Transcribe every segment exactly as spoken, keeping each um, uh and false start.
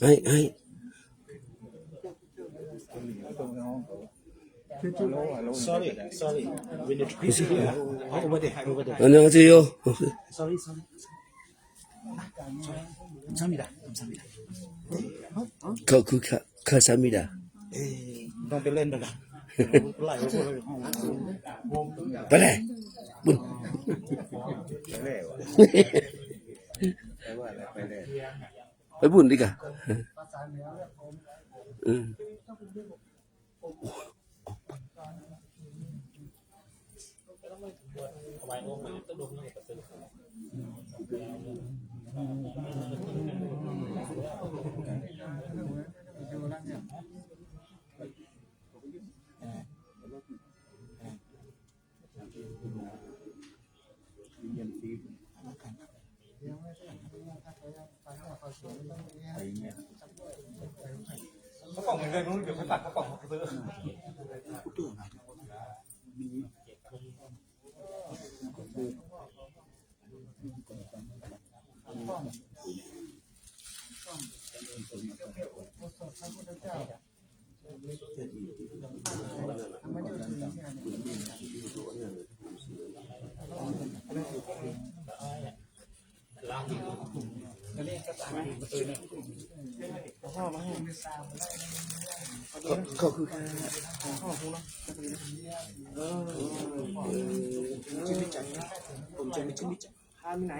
Hi, hi. Sorry, sorry. We need to be here. Over there, over there. 안녕하세요. Sorry, sorry. 감사합니다. 감사합니다. 그, 그, 가, 감사합니다. เอ้ย ต้องไปเล่นด้วยนะ ไล่ไปพวกเราอยู่ห้อง ไปเลย บุญ ไปเลย ไปบุญดีกว่า เออ เขาป่องเหมือนกันนู้น เดี๋ยวเขาตัดเขาป่องเขาซื้อ เขาคือ ผมจะไม่จับ ผมจะไม่จับ พาไปไหน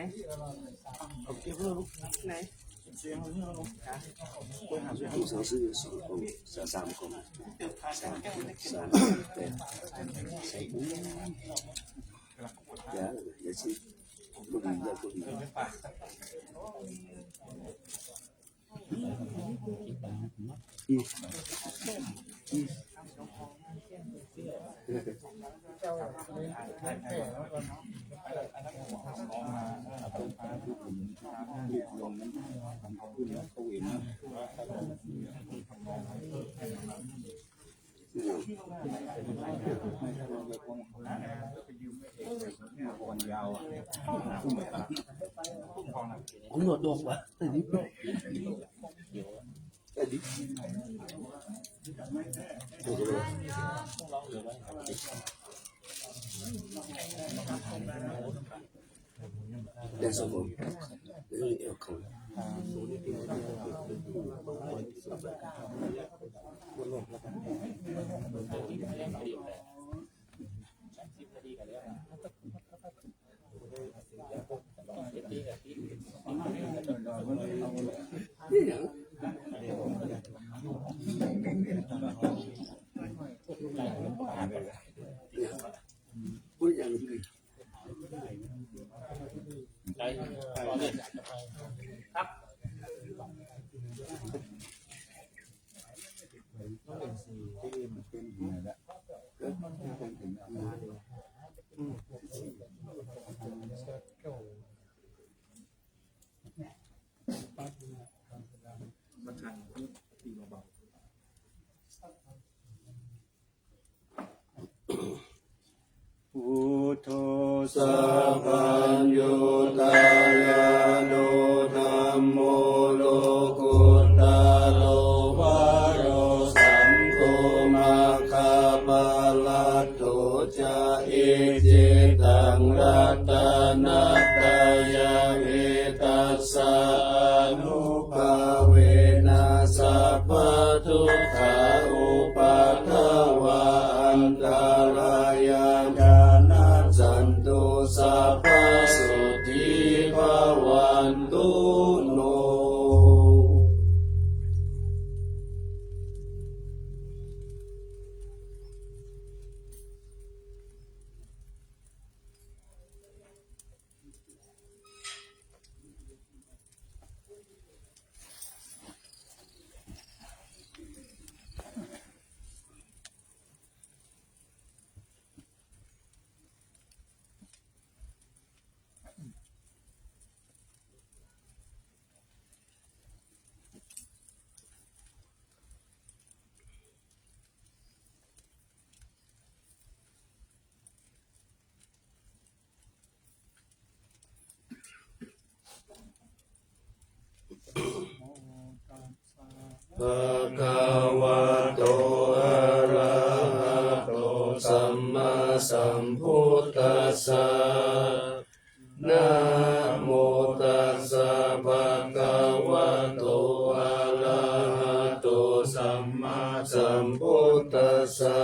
เอาเก็บเรื่องลูกไหน เสียงเรื่องลูกนะ ไปหาเสียง 通常是双供，是三供，三三对，三供，也也是不灵的不灵。 ผมหนวดดกวะ That's all. That's all. พุทโธ sabbanyutañāṇo dhammo lokuttaro varo saṅgho maggaphalaṭṭho ca icchitaṃ ratanattayaṃ etassa ānubhāvena sabbadukkhā upaddavā antarāyā ca nassantu sabbasotthī bhavantu no. Bhagavato arahato sammāsambuddhassa. Namo tassa bhagavato arahato sammāsambuddhassa.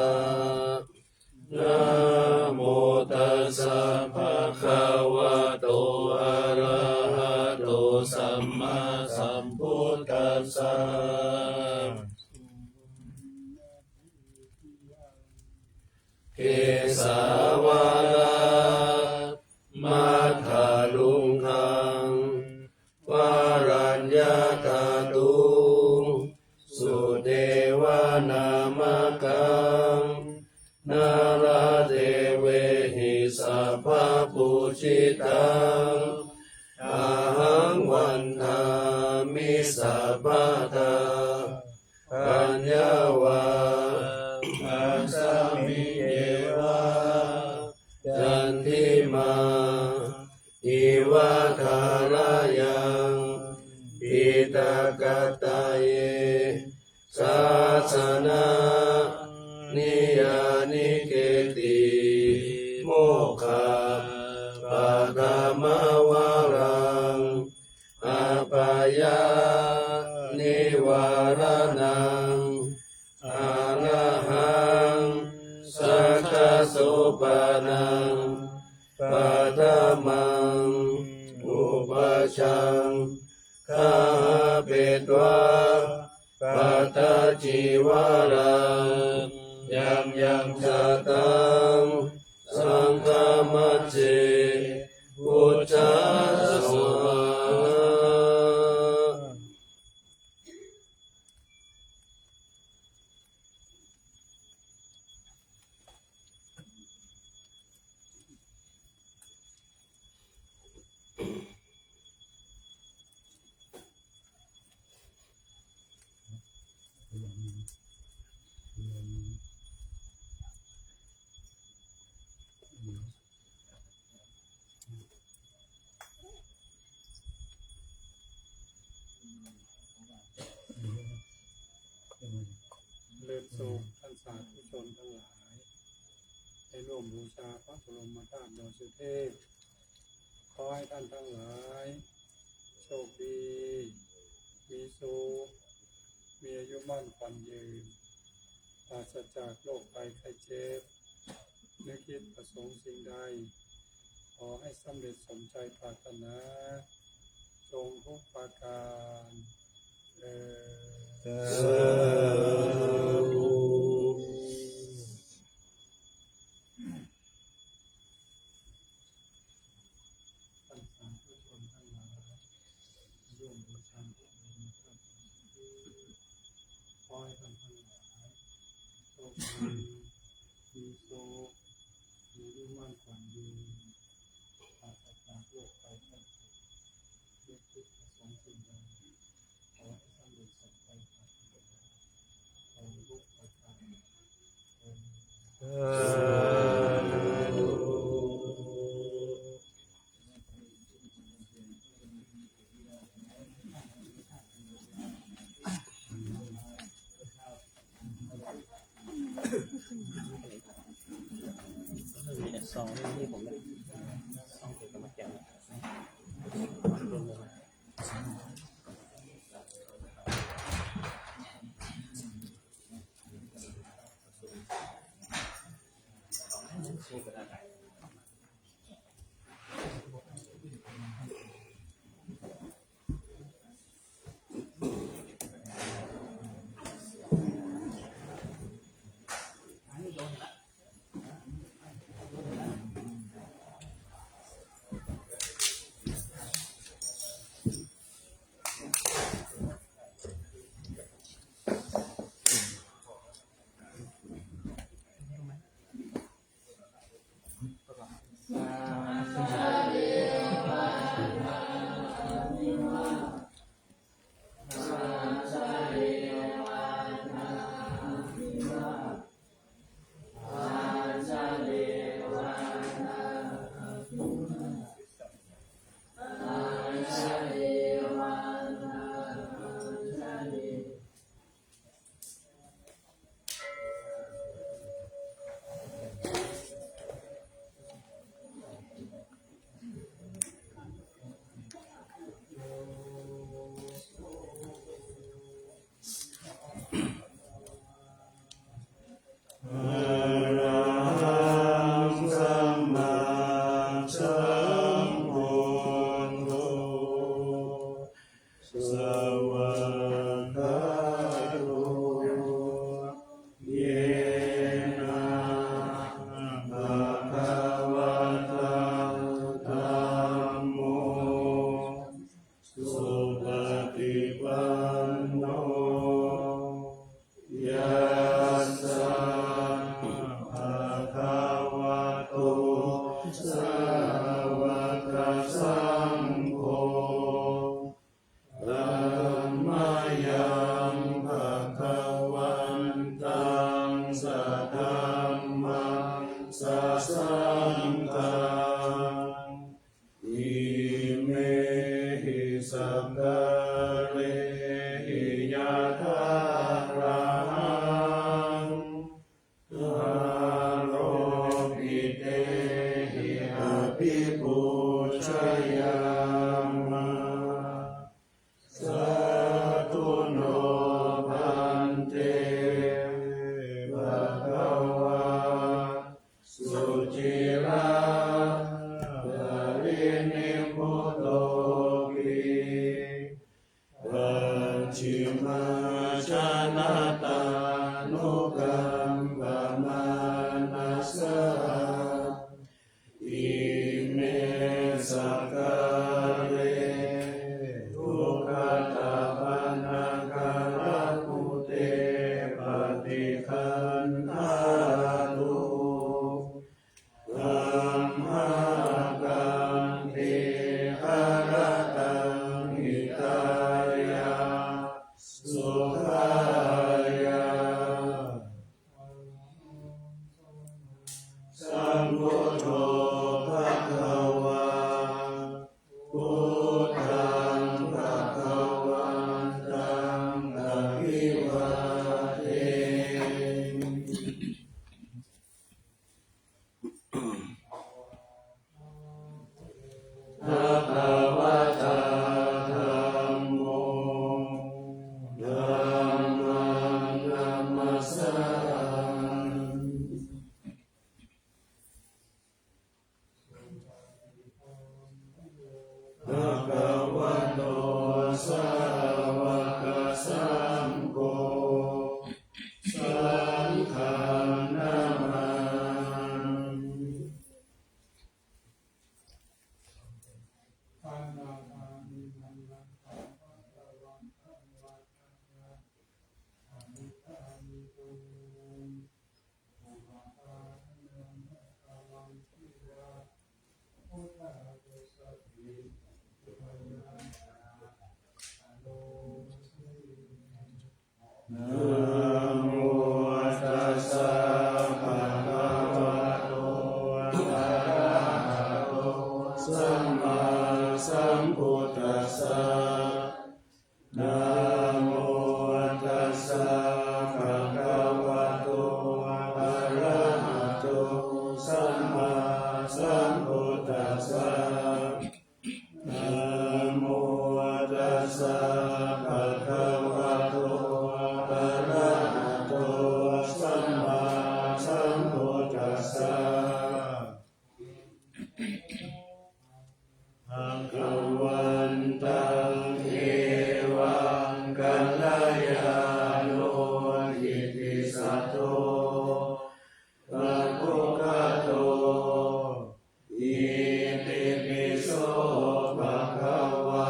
Namo tassa bhagavato arahato sammāsambuddhassa. Kesavādamadhaluṅgaṃ varaññadhātuṃ sudevanāmakam nāḷādevehi sabbapūjitaṃ ahaṃ vandāmi sabbadā. Paññā va asmiṃ yeva candimā iva thārayaṃ piṭakattaye sāsana niyyāniketti mokkhapathama varaṃ apayānivāraṇaṃ arahaṃ sakkasopanam paṭhamaṃ upajjhaṅgāhapetvā pattacīvaram yaṃ yaṃ jātaṃ saṅghamajjhe pūjasva. เลิศสุขท่านสาธุชนทั้งหลาย ได้ร่วมบูชาพระบรมธาตุดอยสุเทพ ขอให้ท่านทั้งหลาย โชคดี มีสุข มีอายุมั่นขวัญยืน ปราศจากโรคภัยไข้เจ็บ นึกคิดประสงค์สิ่งใด ขอให้สำเร็จสมใจปรารถนา จงทุกประการเทอญ สาธุ ท่านสาธุชนทั้งหลาย ร่วมบูชาพระบรมธาตุ ขอให้ท่านทั้งหลาย โชคดี มีสุข มีอายุมั่นขวัญยืน ปราศจากโรคภัยไข้เจ็บ นึกคิดประสงค์สิ่งใด ขอให้สำเร็จสมใจปรารถนา ขอให้ทุกประการเทอญ สาธุ ซองนี่ผมเนี่ย ซองเก็บมาแจก Svākkhāto yena bhagavatā dhammo supaṭipanno yassa bhagavato sāvakasaṅgho tammayaṃ bhagavantaṃ sadhammaṃ sasaṅghaṃ imehi sakkārehi yathārahaṃ āropitehi abhipūjayāma. Sādhu no bhante bhagavā suciraparinibbutopi pacchimājanatānukampamānasā ime sakkāre duggatapaṇṇākārabhūte paṭiggaṇhātu amhākaṃ dīgharattaṃ hitāya sukhāya. Sambuddho bhagavā, buddhaṃ bhagavantaṃ abhivādemi. Bhagavatā dhammo, dhammaṃ namassāmi. Bhagavato sāvakasaṅgho, saṅghaṃ namāmi. Namo tassa bhagavato arahato sammāsambuddhassa. Namo tassa bhagavato arahato sammāsambuddhassa. Namo tassa bhagavato arahato sammāsambuddhassa. Bhagavantaṃ evaṃ kalyāṇo kittisaddo abbhuggato, itipi so bhagavā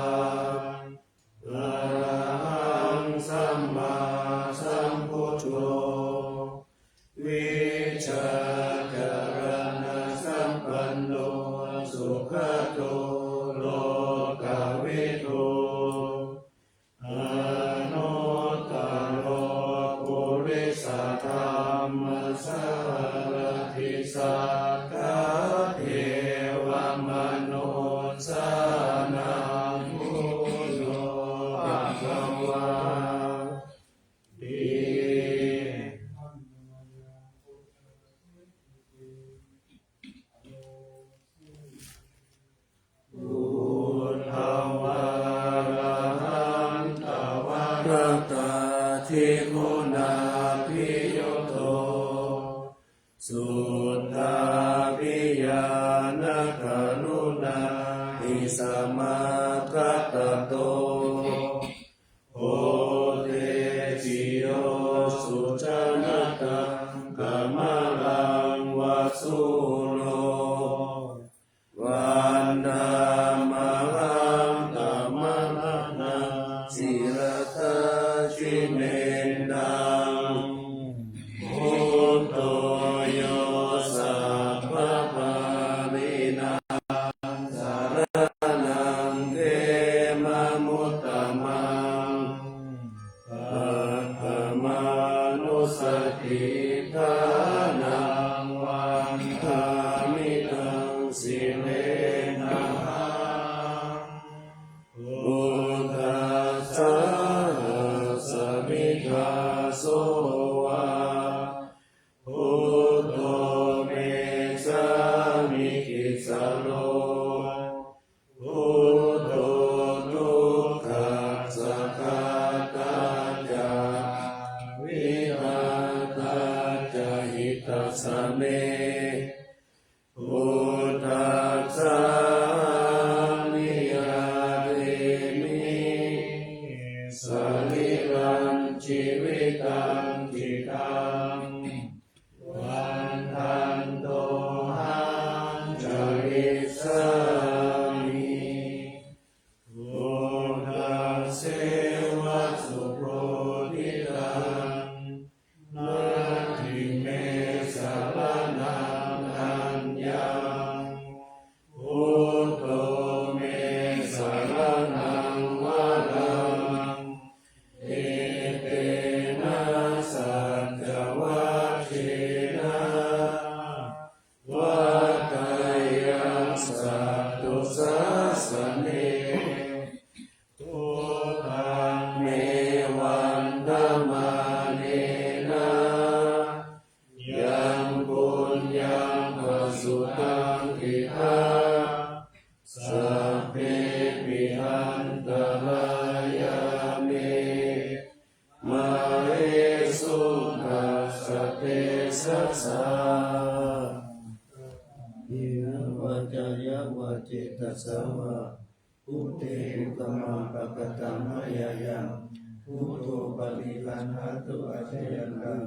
arahaṃ sammāsambuddho vijjācaraṇasampanno sugato lokavidū anuttaro purisadammasārathi satthā devamanussānaṃ buddho bhagavāti. Buddhavarahantavaratattayiguṇābhiyutto suddhābhiñāṇakaruṇāhi samāgatatto Mettaṃ. Buddho yo sabbapāṇīnaṃ saraṇaṃ khemamuttamaṃ, paṭhamānussatiṭṭhānaṃ vandāmi taṃ sirenahaṃ. Buddhassāhasmi dāso va, buddho me sāmikissaro, buddho dukkhassa ghātā ca, vidhātā ca hitassa me. Buddhassāhaṃ niyyādemi, sarīrañjīvitañcidaṃ, vandantohaṃ carissāmi, buddhasseva subodhitaṃ. Natthi me saraṇaṃ aññaṃ, buddho me saraṇaṃ varaṃ, etena saccavajjena vaḍḍheyyaṃ satthu sāsane. Buddhaṃ me vandamānena, yaṃ puññaṃ pasutaṃ idha, sabbepi antarāyā me, māhesuṃ tassa tejasā. Kāyena vācāya va cetasā vā, buddhe kukammaṃ pakataṃ mayā yaṃ, buddho paṭiggaṇhatu accayantaṃ,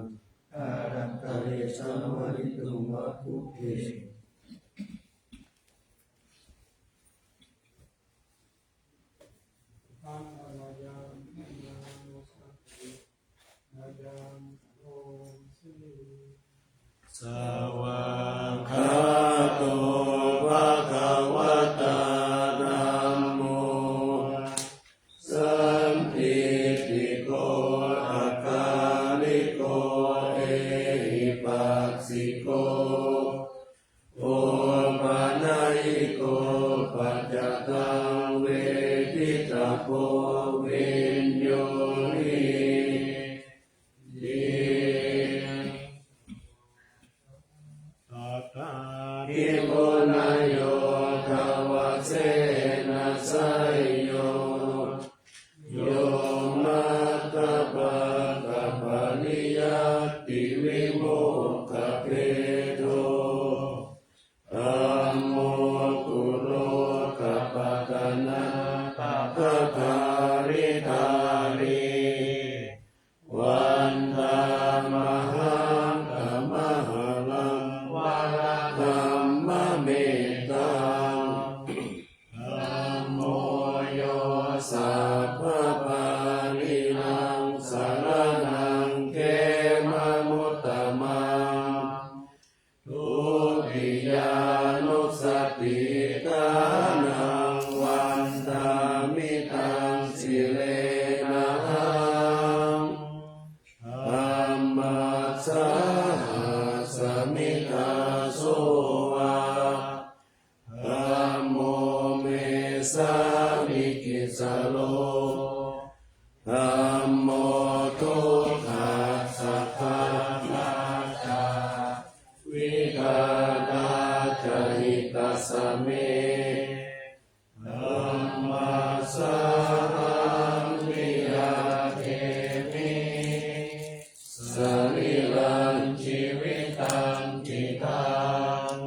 kālantare saṃvarituṃ va buddhe. Svākkhāto bhagavatā dhammo, sandiṭṭhiko akāliko ehipassiko, opanayiko paccattaṃ veditabbo viññūhīti. Tathāgato nayogavasena seyyo, yo mātapakkhapalliyattivimokkhabhedo, dhammo kulokapatanā pakkhathāridhārī, vandāmahaṃ tamaharaṃ varadhammametaṃ. Dhammo yo sabbapāṇīnaṃ saraṇaṃ khemamuttamaṃ, dutiyānussatiṭṭhānaṃ vandāmi taṃ sirenahaṃ. Dhammassāhasmi dāso va, dhammo me sāmikissaro, dhammo dukkhassa ghātā ca, vidhātā ca hitassa me. Dhammassāhaṃ niyyādemi, sarīrañjīvitañcidaṃ,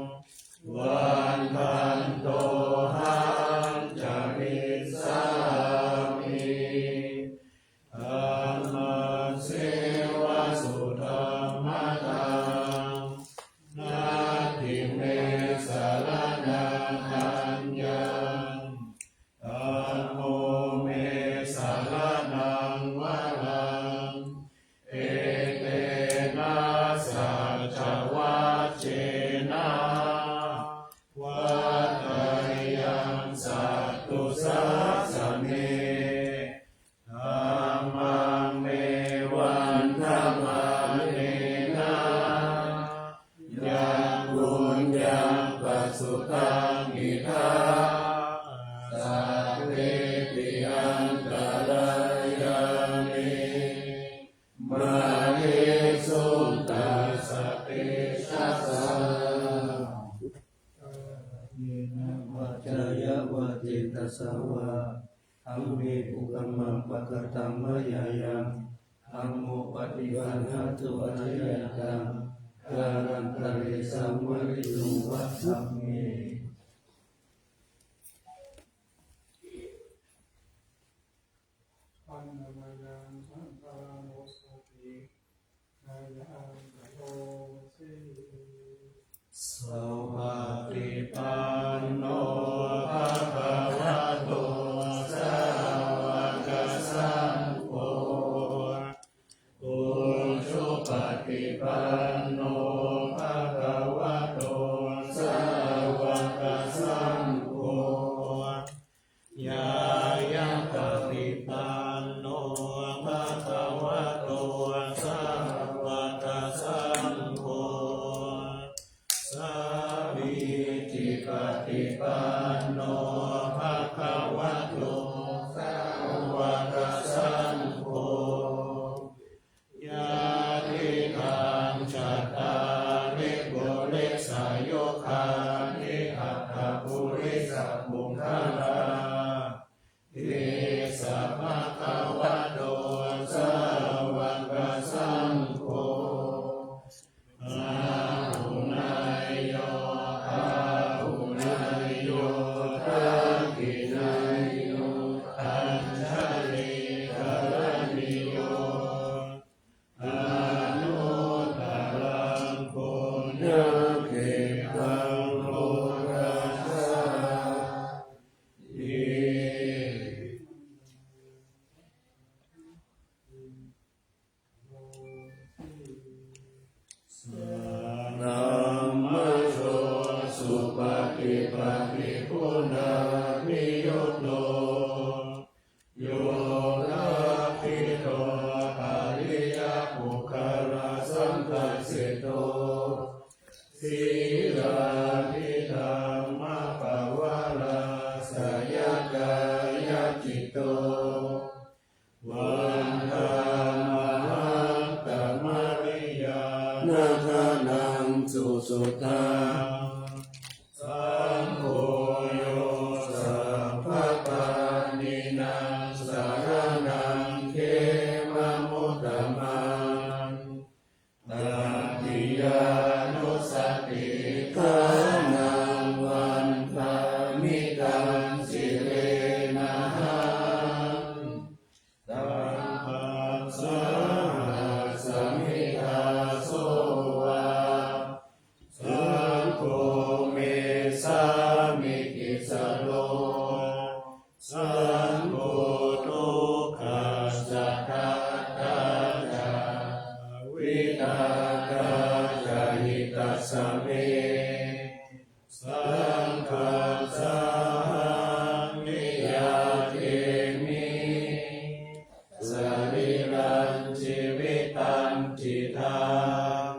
vandantohaṃ carissāmi. Ukammaṃ pakataṃ mayā yaṃ, dhammo paṭiggaṇhatu accayantaṃ, kālantare saṃvarituṃ va dhamme. Annamayaṃ saṅghānussati, ayaṃ karo se. Supaṭipanno bhagavato sāvakasaṅgho, ujupaṭipanno bhagavato sāvakasaṅgho, ñāyapaṭipanno bhagavato sāvakasaṅgho, sāmīcipaṭipanno bhagavato sāvakasaṅgho, yadidaṃ cattāri purisayugāni aṭṭha purisapuggalā, esa bhagavato sāvakasaṅgho, āhuneyyo pāhuneyyo dakkhiṇeyyo añjalikaraṇīyo, anuttaraṃ puññakkhettaṃ lokassāti. Saddhammajo supaṭipattiguṇaniyutto, yogakkhiṭṭho ariyapuggalasaṅghaseṭṭho, sīlādidhammapavarāsayakāyacitto, vandāmahaṃ tamariyāna gaṇaṃ susuddhaṃ. Saṅgho yo sabbapāṇīnaṃ saraṇaṃ khemamuttamaṃ, tatiyānussatiṭṭhānaṃ vandāmi taṃ sirenahaṃ. Sabbasahassamhi dāso va, saṅgho me sāmikissaro, saṅgho dukkhassa ghātā ca vidhātā ca hitassa me. Saṅghaṃ sahaṃ niyyādemi sarīrañjīvitañca idaṃ,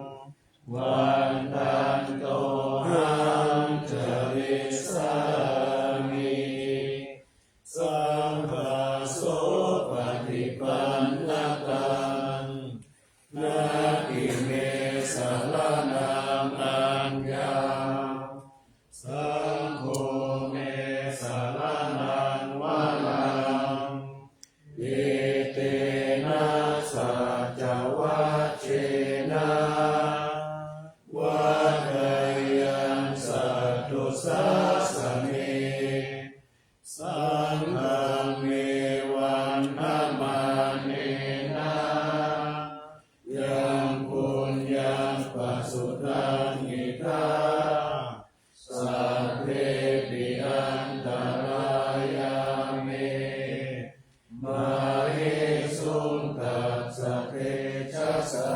vandantohaṃ carissāmi saṅghassopaṭipannataṃ. Natthi me saraṇaṃ aññaṃ, saṅgho me saraṇaṃ varaṃ, etena saccavajjena vaḍḍheyyaṃ satthu sāsane. Saṅghaṃ me vandamānena yaṃ puññaṃ pasutaṃ idha, sabbepi antarāyā me māhesuṃ tassa tejasā.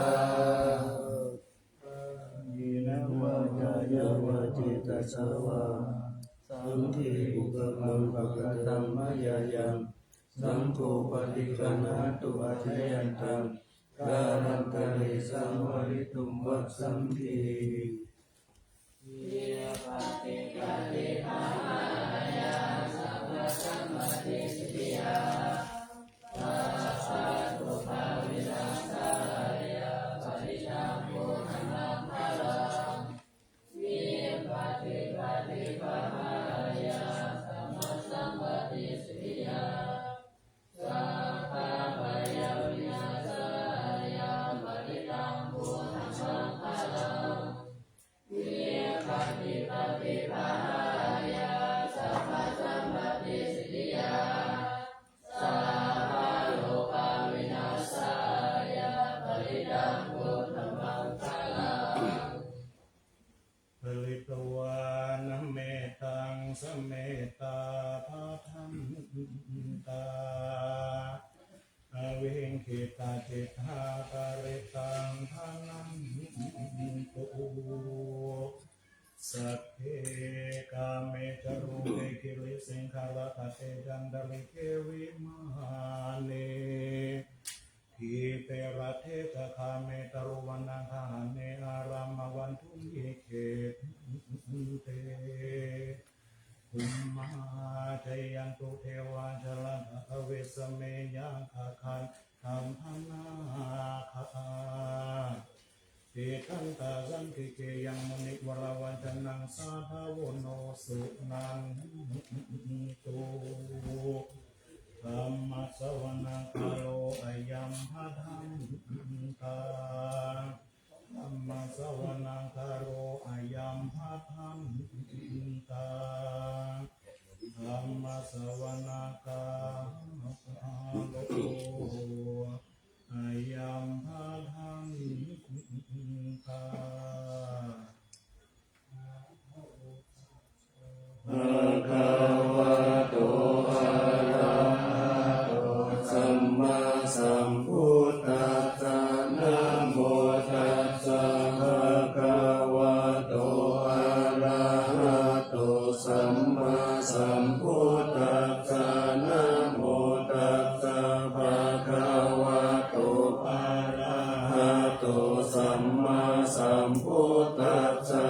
Kāyena vācāya va cetasā vā, saṅghe kukammaṃ pakataṃ mayā yaṃ, saṅgho paṭiggaṇhatu accayantaṃ, kālantare saṃvarituṃ va saṅghe. khittacittā parittaṃ bhaṇantu. Sagge kāme ca rūpe girisikharataṭe cantalikkhe vimāne, dīpe raṭṭhe ca gāme taruvanagahane arāmavaṇḍūni khette, bhummā cāyantu devā jalathalavisame yakkhagandhabbanāgā, tiṭṭhantā santike yaṃ munivaravacanaṃ sādhavo no suṇantu. Dhammassavanakālo ayambhadantā. Dhammassavanakālo ayambhadantā. Dhammassavanakālo ayambhadantā. Bhagavato arahato sammāsambuddhassa. Namo tassa bhagavato arahato sammāsambuddhassa. Namo tassa bhagavato arahato sammāsambuddhassa.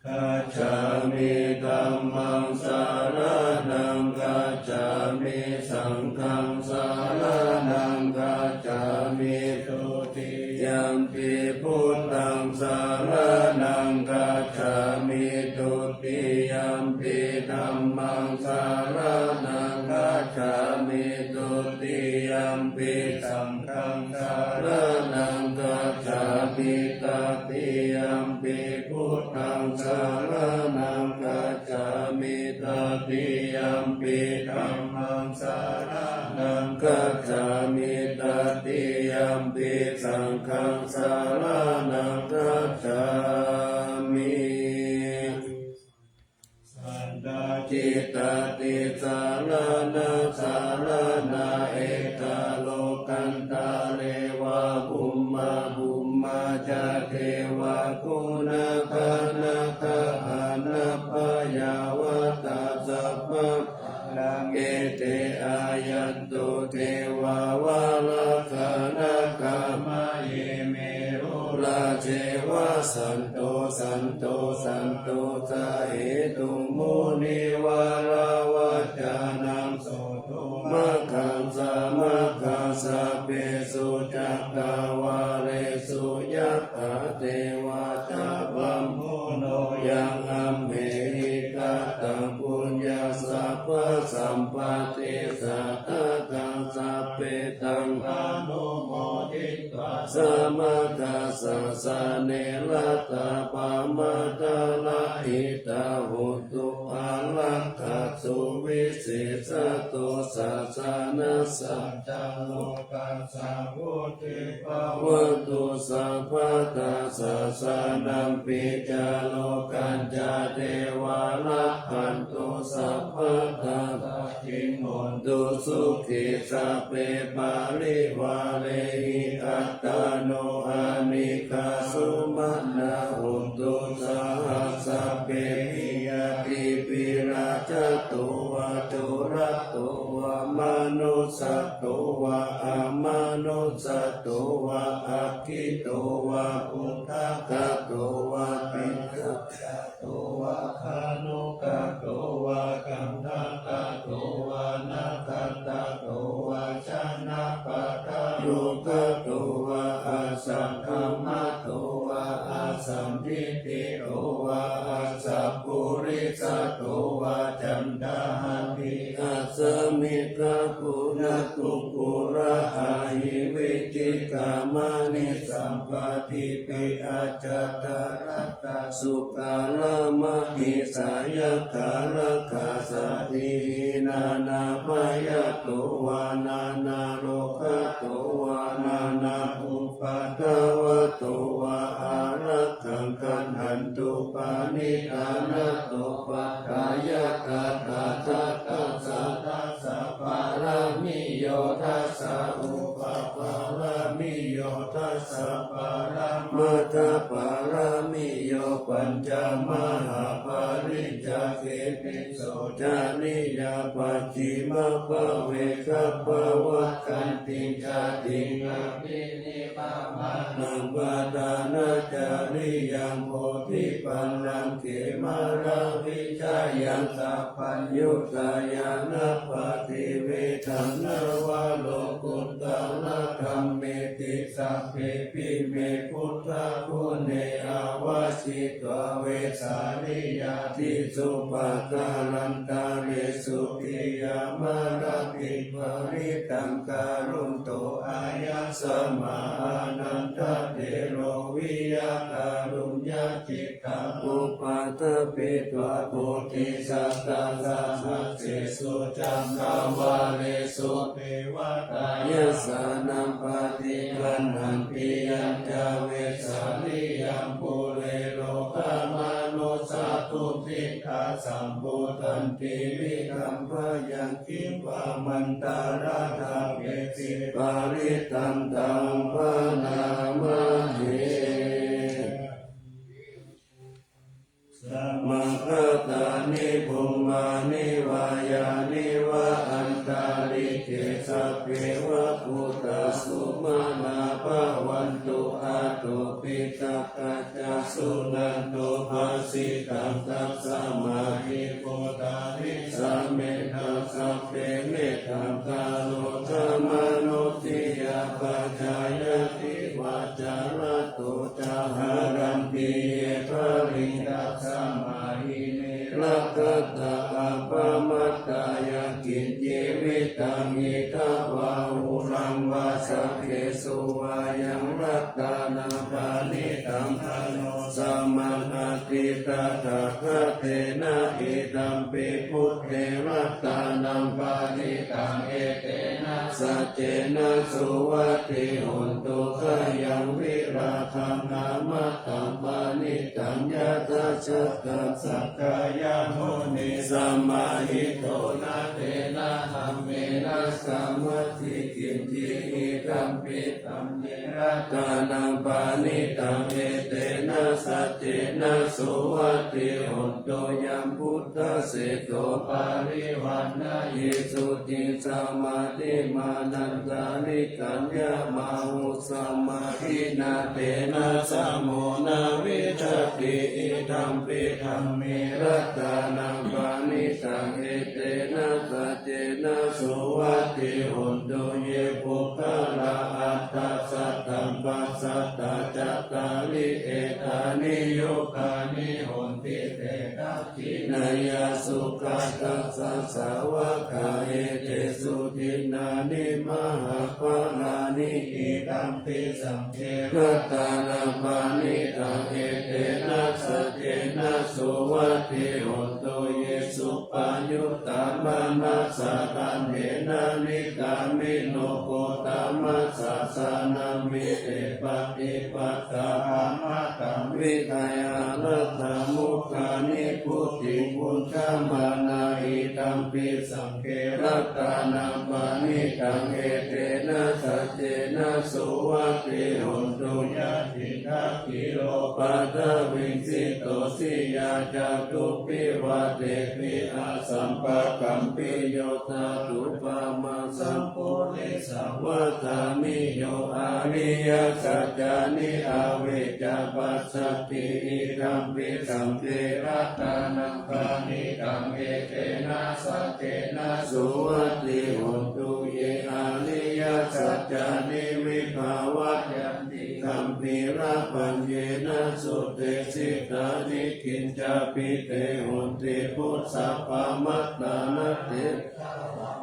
Gacchāmi. Dhammaṃ saraṇaṃ gacchāmi. Saṅghaṃ saraṇaṃ gacchāmi. Dutiyampi buddhaṃ saraṇaṃ gacchāmi. Dutiyampi dhammaṃ saraṇaṃ gacchāmi. Dutiyampi saṅghaṃ saraṇaṃ gacchāmi. Tatiyampi buddhaṃ saraṇaṃ gacchāmi. Tatiyampi dhammaṃ saraṇaṃ gacchāmi. Tatiyampi saṅghaṃ saraṇaṃ gacchāmi. Satta cittā tisaraṇā saraṇā. Etha lokantare va bhummā bhummā ca devā guṇagaṇatthā anāpayāvatā sabbapāṇā. Ete āyantu devā valakkhāṇakā mahe merurājeva santo santo santo ca etu munivaravacanaṃ sudho maggaṃ sāmaggā sabbesu cakkavāḷesu yattha devā ca brahmuno yaṃ amhehi kataṃ puññaṃ sabbasampatti satthā taṃ sabbe taṃ anumoditvā samaggā sāsane ratā pamādarahitā hotu ārakkhatha suvisesāto sāsanassa ca lokassa vuḍḍhī bhavatu sabbadā. Sāsanampi ca lokañca devā rakkhantu sabbadā. Saddhiṃ hontu sukhī sabbe parivārehi attāno anīghā sumanā hontu saha sabbehi ñātibhi. Rājato vā corato vā manussato vā amanussato vā aggito vā udakato vā piṇḍakato vā khāṇukato vā kaṇṭakato vā nakkhattato vā janapadarogato vā asaddhammato vā asam- -ṇṇito vā asappurisato vā caṇḍahatthiassamigagoṇakukkuraahivicikamaṇisappadīpiaccha- -ddharassa-sukaramahisayakkharakkhasādīhi nānābhayato vā nānārogato vā nānāupaddavato vā ārakkhaṃ gaṇhantu paṇidhānato. Paṭṭhāya tathāgatassa dasa pala- Sapāramātha pāramiyo pañca mahāpariccāge tisso cariyā pacchimabbhave gabbhāvakkantiṃ jātiṃ abhinimmānaṃ padhānacariyaṃ bodhipallaṅke māravijayaṃ sabbaññutañāṇappaṭivedhaṃ navalokuttaradhammeti sabbepime buddhaguṇe āvajjitvā vesāliyā tīsu pākārantaresu tiyāmarattiṃ parittaṃ karonto āyasmā ānandatthero viya kāruññacittaṃ upaṭṭhapetvā bodhisattāsahassesū cakkavāḷesu devatā yassāṇaṃ paṭiggaṇhanti yañca vesāliyaṃ pure rogāmanussadubbhikkhasambhūtantividhaṃ bhayaṃ khippamantaradhāpesi parittaṃ taṃ bhaṇāma he. Samāgatāni bhummāni vā yāni va antalikkhe sabbe va bhūtā sumanā bhavantu athopi sakkacca suṇantu bhāsitaṃ. Tasmā hi bhūtā nisāmetha sabbe mettaṃ karotha mānusiyā pajāya divā ca ratto ca haranti ye baliṃ. Tasmā hi ne rakkhatha appamattā yaṃ kiñci vittaṃ idha vā huraṃ vā saggesu vā yaṃ ratanaṃ paṇītaṃ na no samaṃ atthi tathāgatena idampi buddhe ratanaṃ paṇītaṃ etena saccena suvatthi hotu. Khayaṃ virāgaṃ amataṃ paṇītaṃ yadajjhagā sakyamunī samāhito na tena dhammena samatthi kiñci idampi dhamme ratanaṃ paṇītaṃ etena saccena suvatthi hotu. Yambu ddhaseṭṭho parivaṇṇayī suciṃ samādhimānantarikaññamāhu samādhinā tena samo na vijjati idampi dhamme ratanaṃ paṇītaṃ etena saccena suvatthi hotu. Ye puggalā aṭṭha sataṃ pasatthā cattāri etāni yugāni honti te dak khiṇeyyā sugatassa sāvakā etesu dinnāni mahapphalāni idampi saṅghe ratanaṃ paṇītaṃ etena saccena suvatthi hotu. Ye suppayuttā manasā daḷhena nikkāmino gotamasāsanamhi te pattipattā amataṃ vigayha laddhā mudhā nibbutiṃ bhuñjamānā idampi saṅghe ratanaṃ paṇītaṃ etena saccena suvatthi hotu. Yadi dakkhiṇo paṭhaviṃ sito siyā catubbhi vātebhi asampakampiyo tathūpamaṃ sappuri ssaṃ vadāmi yo ariyasaccāni avecca passati idampi saṅghe ratanaṃ paṇītaṃ etena saccena suvatthi hotu. Ye ariyasaccāni vibhāvayanti gambhīrapaññena sudesitāni kiñcāpi te honti bhusappamattā na te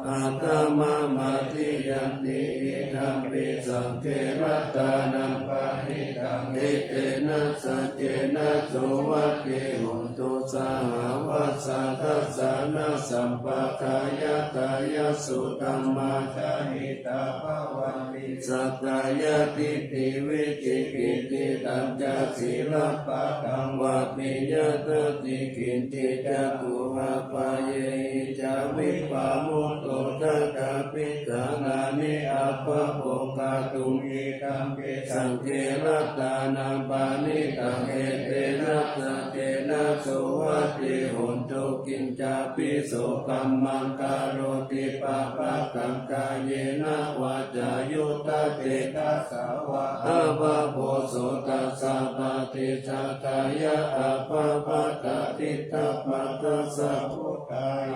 aṭṭhamamādiyanti idampi saṅghe ratanaṃ paṇītaṃ etena saccena suvatthi hotu. Sahāvassa dassanasampadāya tayassu dhammā jahitā bhavanti sakkāyadiṭṭhi vicikicchitañca sīlabbataṃ vabhiyādati kiñci catūhapāyehi ca vippamutto ca kāpitānāni pāpokātuṃ. Idampi saṅghe ratanaṃ paṇītaṃ, etena saccena suvatthi hontu. Kiñcāpi so kammaṃ karoti pāpakaṃ, kāyena vācāyuda cetasā vā, apapho so tassa paṭicchadāya, appattaṭṭhitabba tassa.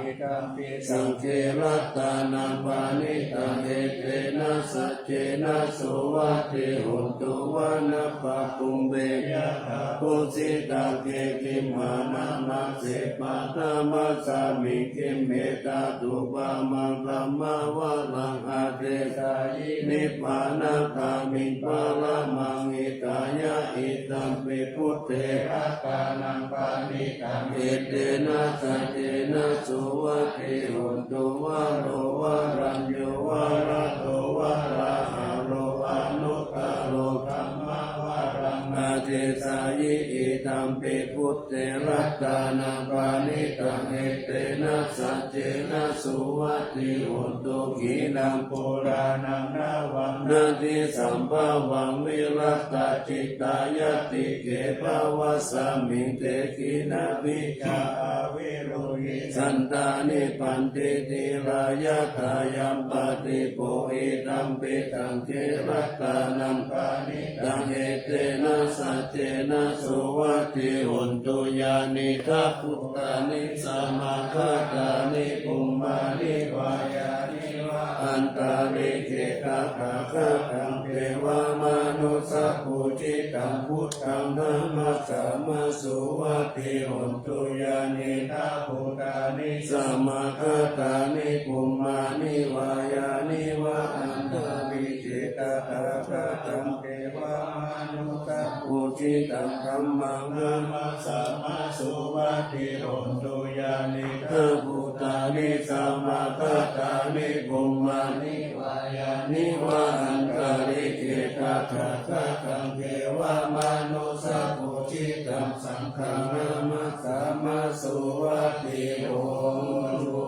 Idampi saṅghe ratanaṃ paṇītaṃ, etena saccena suvatthi hontu. Vanappagumbe yathā phussitagge, gimhānamāse paṭhamasmiṃ gimhe, tathūpamaṃ dhammavaraṃ adesayi, nibbānagāmiṃ paramaṃ hitāya. Idampi buddhe ratanaṃ paṇītaṃ, etena saccena suvatthi hontu. Varo varaññū varado varāharo, anuttaro dhammavaraṃ adesayi, idampi buddhe ratanaṃ paṇītaṃ, etena saccena suvatthi hontu. Khīṇaṃ purāṇaṃ navaṃ natthi sambhavaṃ, virattacittāyatike bhavasmiṃ, te khīṇabījā avirūḷhichandā, nibbanti dhīrā yathāyampadīpo. Idampi saṅghe ratanaṃ paṇītaṃ, etena saccena suvatthi hontu. Yānīdha bhūtāni samāgatāni, bhummāni vā yāni va antalikkhe, tathāgataṃ devamanussapūjitaṃ, buddhaṃ namassāma suvatthi hontu. Yānīdha bhūtāni samāgatāni, bhummāni vā yāni va antalikkhe, tathāgataṃ devamanussapūjitaṃ, dhammaṃ namassāma suvatthi hontu. Yānīdha bhūtāni samāgatāni, bhummāni vā yāni va antalikkhe, tathāgataṃ devamanussapūjitaṃ, saṅghaṃ namassāma suvatthi hontu.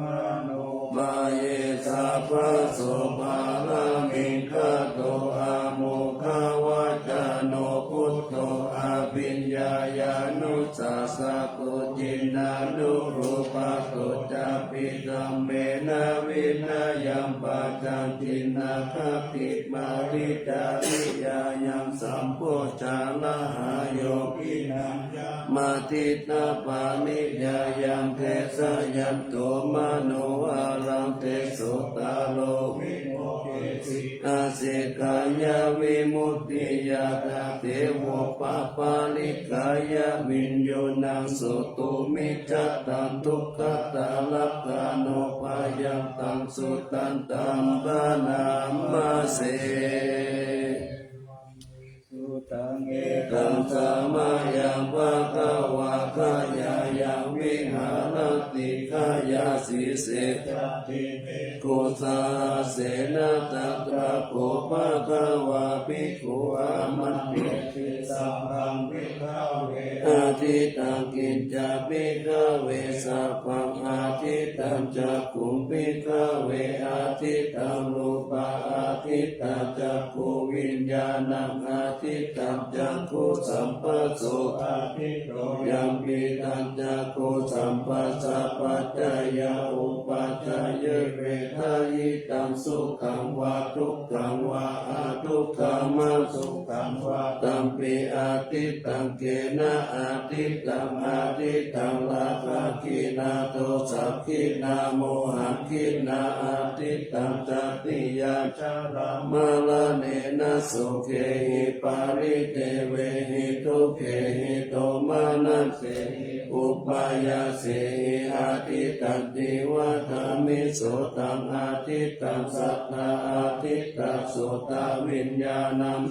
Mano vā ye sabbaso, pāramī gato amoghavaccano, buddho abhiññāya anussāsako, jinānurūpato cāpi, dhammena vinayaṃ pajaṃ, tiṇṇaggābhipariccariyaṃ, sambhojjhagāhayo, ginaṃ yamādiṭṭhapariyāyaṃ, desayanto manoharaṃ, te sotaro vimokkhe- -si. Asekhāya vimuttiyā, tadevo pāpārikkhāya viññūhī, sotumicchataṃ dukkhāta lakkhaṇo, bhayantaṃ suttaṃ taṃ bhaṇāma se. Sutaṃ. Ekaṃ samayaṃ bhagavā gayāyaṃ viharati gayāsīse, bhikkhusahassena. Tatra kho bhagavā bhikkhū āmantesi sabbaṃ bhikkhave ādittaṃ. Kiñca bhikkhave sabbaṃ ādittaṃ. Cakkhuṃ bhikkhave ādittaṃ, rūpā ādittā, cakkhuviññāṇaṃ ādittaṃ, cakkhusamphasso ādittaṃ. Yampidaṃ cakkhusamphassapaccayā uppajjati vedayitaṃ sukhaṃ vā dukkhaṃ vā adukkhamasukhaṃ vā, tampi ādittaṃ. Kena ādittaṃ? Ādittaṃ rāgagginā dosagginā mohagginā ādittaṃ. Tatiyā jarāmaraṇena sokehi paridevehi dukkhehi domanassehi upāyāsehi ādittaṃ. Divā dammi sotaṃ ādittaṃ, saddā ādittā, sotaviññāṇaṃ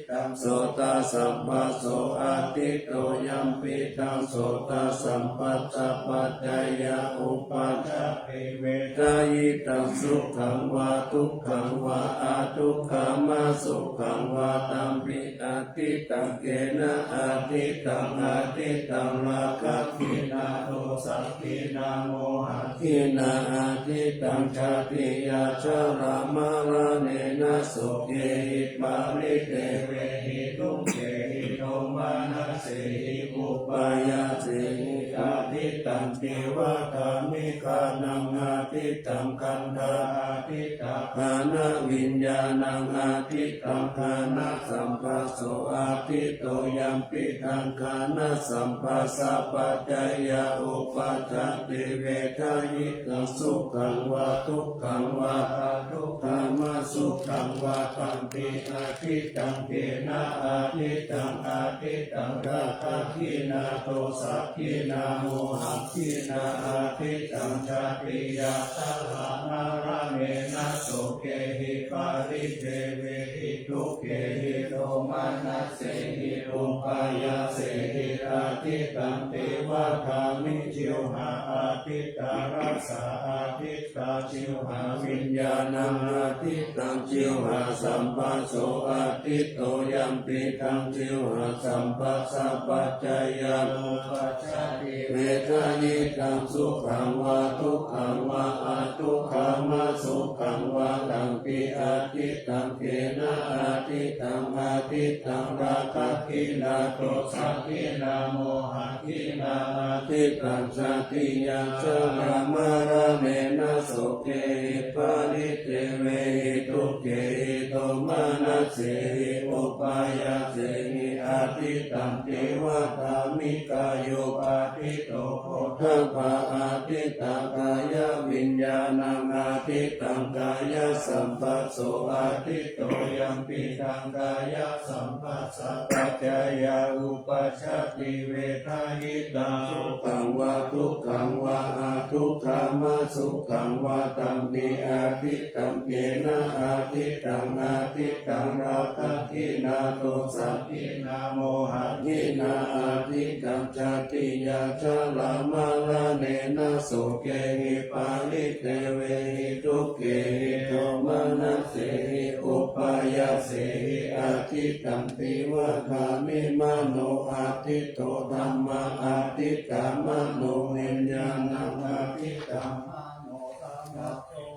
taṃ sotasamphassoādiṭṭho yampidaṃ sotasamphassapaccayā uppajjati vedayitaṃ sukhaṃ vā dukkhaṃ vā adukkhamasukhaṃ vā tampi ādittaṃ. Kena ādittaṃ? Ādittaṃ rāgagginā dosagginā mohagginā. Ādittaṃ jātiyā jarāmaraṇena sokehi paridevehi dukkhehi domanassehi upāyāsehi. Ādittaṃ divadhāmikānaṃ ādittaṃ gandhā ādittā ghānaviññāṇaṃ ādittaṃ ghānasamphassoādiṭṭho yampidaṃ ghānasamphassapaccayā uppajjati vedayitaṃ sukhaṃ vā dukkhaṃ vā adukkhamasukhaṃ vā tampi ādittaṃ. Kena ādittaṃ? Ādittaṃ rāgagginā dosagginā mohagginā. Ādittaṃ jātiyā jarāmaraṇena sokehi paridevehi dukkhehi domanassehi upāyāsehi. Ādittaṃ divadhāmi jivhā ādittā rasā ādittā jivhāviññāṇaṃ ādittaṃ jivhāsamphassoādiṭṭho yampidaṃ jivhāsamphassapaccayā uppajjati vedayitaṃ sukhaṃ vā dukkhaṃ vā adukkhamasukhaṃ vā tampi ādittaṃ. Kena ādittaṃ? Ādittaṃ rāgagginā dosagginā mohagginā ādittaṃ jātiyā jarāmaraṇena sokehi paridevehi dukkhehi domanassehi upāyāsehi. Ādittaṃ divadhāmi kāyopādiṭṭho phoṭṭhabbā ādittā kāyaviññāṇaṃ ādittaṃ kāyasamphassoādiṭṭho yampidaṃ kāyasamphassapaccayā uppajjati vedayitaṃ sukhaṃ vā dukkhaṃ vā adukkhamasukhaṃ vā tampi ādittaṃ. Kena ādittaṃ? Ādittaṃ rāgagginā dosagginā mohagginā ādittaṃ jātiyā jarāmaraṇena sokehi paridevehi dukkhehi domanassehi upāyāsehi. Ādittaṃ divadhāmi mano ādiṭṭho dhammā ādittā manoviññāṇaṃ ādittaṃ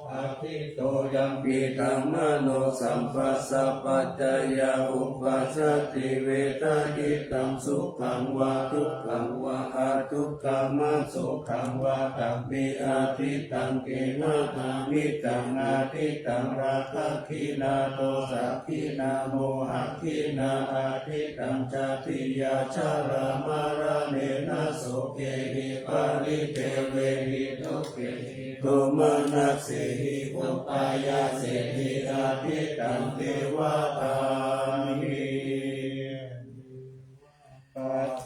manosamphassoādiṭṭho yampidaṃ manosamphassapaccayā uppajjati vedayitaṃ sukhaṃ vā dukkhaṃ vā adukkhamasukhaṃ vā tampi ādittaṃ. Kena ādittaṃ? Ādittaṃ rāgagginā dosagginā mohagginā ādittaṃ jātiyā jarāmaraṇena sokehi paridevehi dukkhehi domanassehi upāyāsehi ādittaṃ divadhāmi.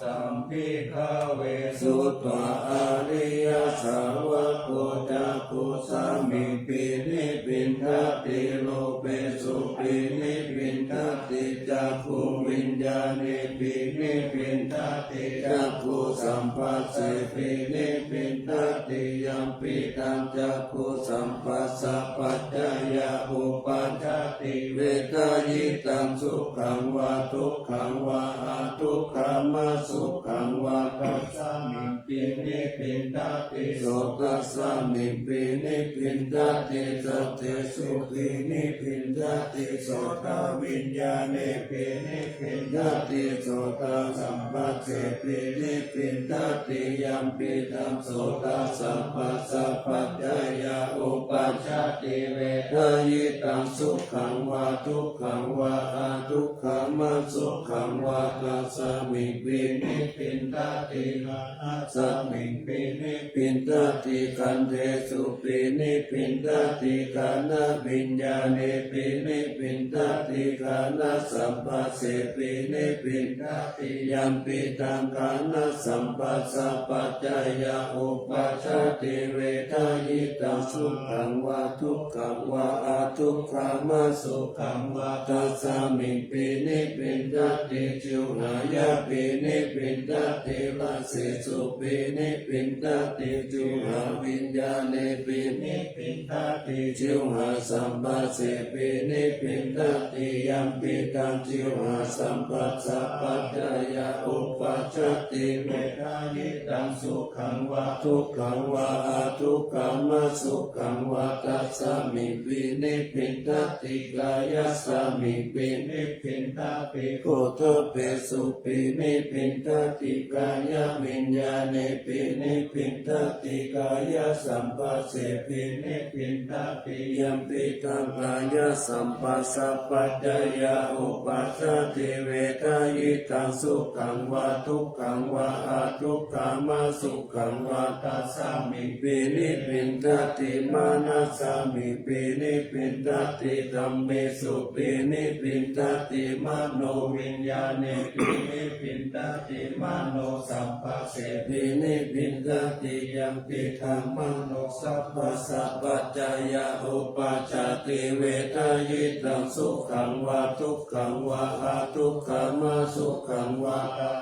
Taṃ bhikkhave sutvā ariyasāvako cakkhusmiṃ bhinnibhinnati rūpesuṃ bhinnibhinnati cakkhuviññāṇe bhinnibhinnati cakkhusamphasse bhinnibhinnati yampidaṃ cakkhusamphassapaccayā uppajjati vedayitaṃ sukhaṃ vā dukkhaṃ vā adukkhamasukhaṃ vā tasmiṃ bhinnibhinnati sotasmiṃ bhinnibhinnati saddesu bhinnibhinnati sotaviññāṇe bhinnibhinnati sotasamphasse bhinnibhinnati yampidaṃ sotasamphassapaccayā uppajjati vedayitaṃ sukhaṃ vā dukkhaṃ vā adukkhamasukhaṃ vā tasmiṃ bhinnibhinnati ghānasmiṃ pīṇe piṇḍati, gandhesupi nibbindati, ghānaviññāṇepi nibbindati, ghānasambhasepi nibbindati. Yampidaṃ ghānasamphassapaccayā uppajjati vedayitaṃ sukhaṃ vā dukkhaṃ vā adukkhamasukhaṃ vā, tasmiṃ pi nibbindati. Jivhāyapi nibbindati, rasesupi nibbindati, jivhāviññāṇepi nibbindati, jivhāsambhasepi nibbindati. Yampidaṃ jivhāsambhassapaccayā uppajjati vedayitaṃ sukhaṃ vā dukkhaṃ vā adukkhamasukhaṃ vā, tasmiṃ pi nibbindati. Kāyasmiṃ pi nibbindati, ghotabbesupi nibbindati, kāyaviññāṇepi nibbindati, kāyasambhasepi nibbindati. Yampidaṃ kāyasamphassapaccayā uppajjati vedayitaṃ sukhaṃ vā dukkhaṃ vā adukkhamasukhaṃ vā, tasmiṃ pi nibbindati. Manasmiṃ pi nibbindati, dhammesupi nibbindati, manoviññāṇepi nibbindati, manosambhasepi nibbindati. Yampidaṃ manosambhassapaccayā uppajjati vedayitaṃ sukhaṃ vā dukkhaṃ vā adukkhamasukhaṃ vā,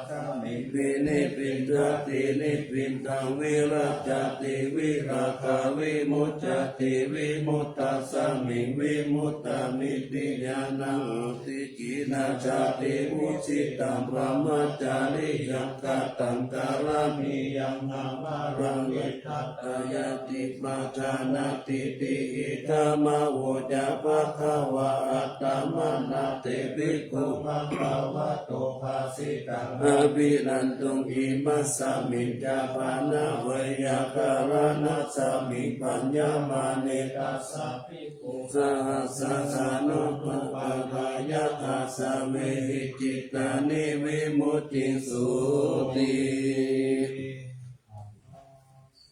tasmiṃ pi nibbindati. Nibbindaṃ virajjati virāgā vimuccati, vimuttā smiṃ vimuttamitti ñāṇaṃ āsi. Khīṇā jāti, vusitaṃ brahmacariyaṃ, kataṃ karaṇīyaṃ, amaraṃ vigacchantīti pajānātīti. Idamavoca bhagavā. Attamanā te bhikkhū bhagavato bhāsitaṃ abhinanduṃ. Imasmiñca pana veyyākaraṇasmiṃ bhaññamāne tassa bhikkhū sahassassa nodupādāya āsavehi cittāni vimucciṃsūti.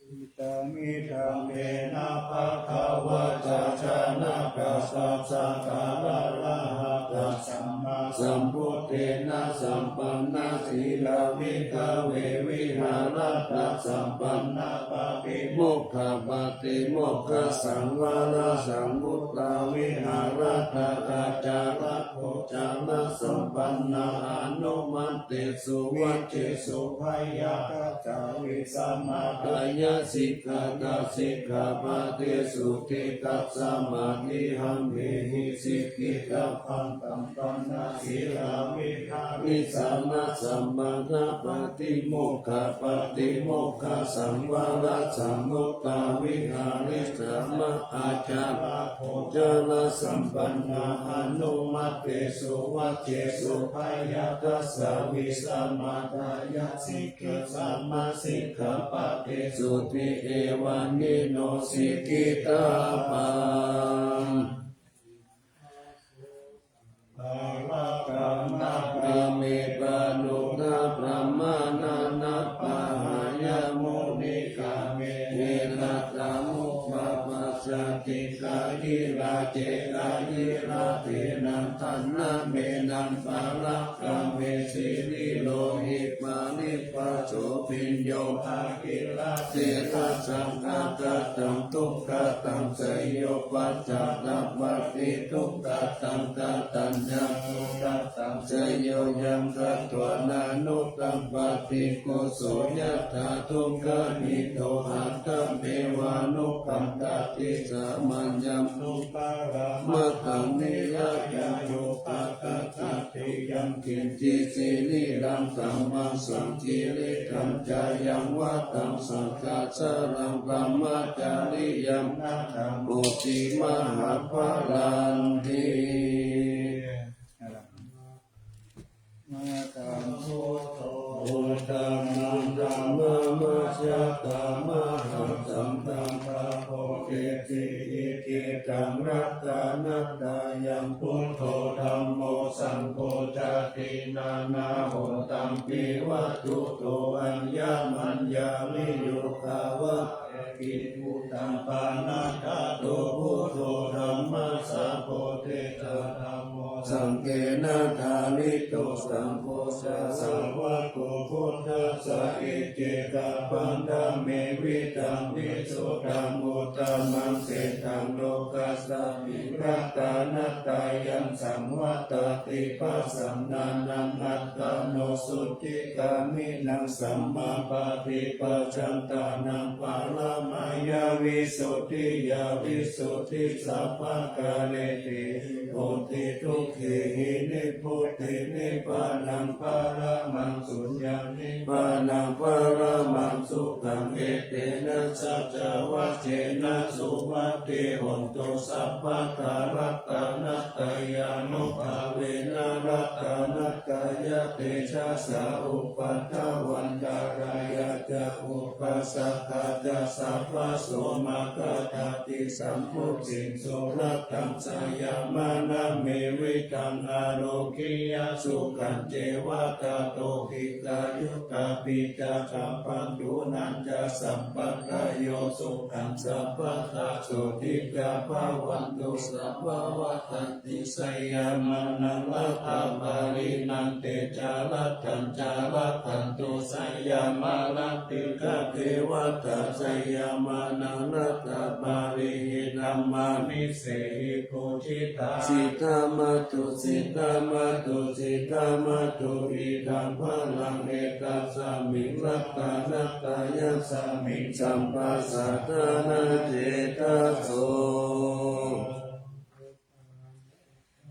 Idamidha me na bhagavā jānaka tassa ka arahattassa māsambuddhena sampannasīlā bhikkhave viharatthasam pannapaṭimokkhapātimokkhasam vārasam vuṭṭhāviharatthā ācāragocārasampannā anumattesu vajjesu byagghattā vītamalaye sikkhāya sikkhāpadesu ṭhitassa mādihamhehi sikkhitabbantam panasīlaviharissāma samādhāpaṭimokkhapātimokkhasaṃ vārasam vuṭṭhāviharissāma ācāragocārasampannā anumattesu vajjesu byagghattassa vītamalaye sikkhāya sikkhāpadesu ṭhi evamhi no sikkhitabbaṃ. Bālagāmā pāṇudā brāhmaṇā na pahāya munikāme etadamugghapajjati kāyirajje kāyiraje na thana menaṃ bālagāme siri lohi pali pāso bhiyyo agilā therasanghakhataṃ dukkhataṃ seyo paccattappati dukkhataṃ kataññā dukkhataṃ seyo yaṃ katvāna nutappati kuso yathā dukkhamito attameva nupaṭṭhati samayaṃ dukkharamatthaṃ nirayā yo paṭicca tiyaṃ kiñci sirīraṃ dhammaṃ saṅkiliṭṭhañca yaṃ vā taṃ saṅghācaraṃ brahmacariyaṃ na dhammo ti mahappalanti. Dhammaṃ dhammamajjhattā mahasaṅghaṃ pamodeti icchitaṃ ratanattayaṃ buddho dhammo saṅgho cātīnā na hotampi vatthuto aññamaññā viññū saṅgho ca sāvako buddhassa iccevapaṇṇamevidaṃ visuddhaṃ uttamaṃ sejjaṃ lokassa ratanattayaṃ saṃvattati. Pasannānaṃ attāno sucigabbhīnaṃ sammāpaṭipajantānaṃ paramāya visuddhiyā visuddhisabbakārehi hotu dukkhāhi nibbuti. Nibbānaṃ paramaṃ suññaṃ nibbānaṃ paramaṃ sukhaṃ. Etena saccavajjena suvatthi hotu sabbadā. Ratanattayānubhāvena ratanattayatejasā upaddavaṃ antarāyā ca upaddavā ca sabbaso maṅgalatthi. Sabbasīlissa sugataṃ sayamānamevidaṃ ārogyā sukhañceva tato dīghāyutā pītā ca bandhūnañca sampadayo sukhaṃ sabbadā sotthī ca bhavantu sabbada. Sayamānaṃ rattabālīnaṃ te ca rattañca rakkhantu. Sayamānā dīghā devatā sayamānā rattabālīhi dhammā nisehi pūjitā. Siddhamātu siddhamātu siddhamātu idaṃ balaṃ etasmiṃ ratanattayasmiṃ sabbasattānaṃ cetaso.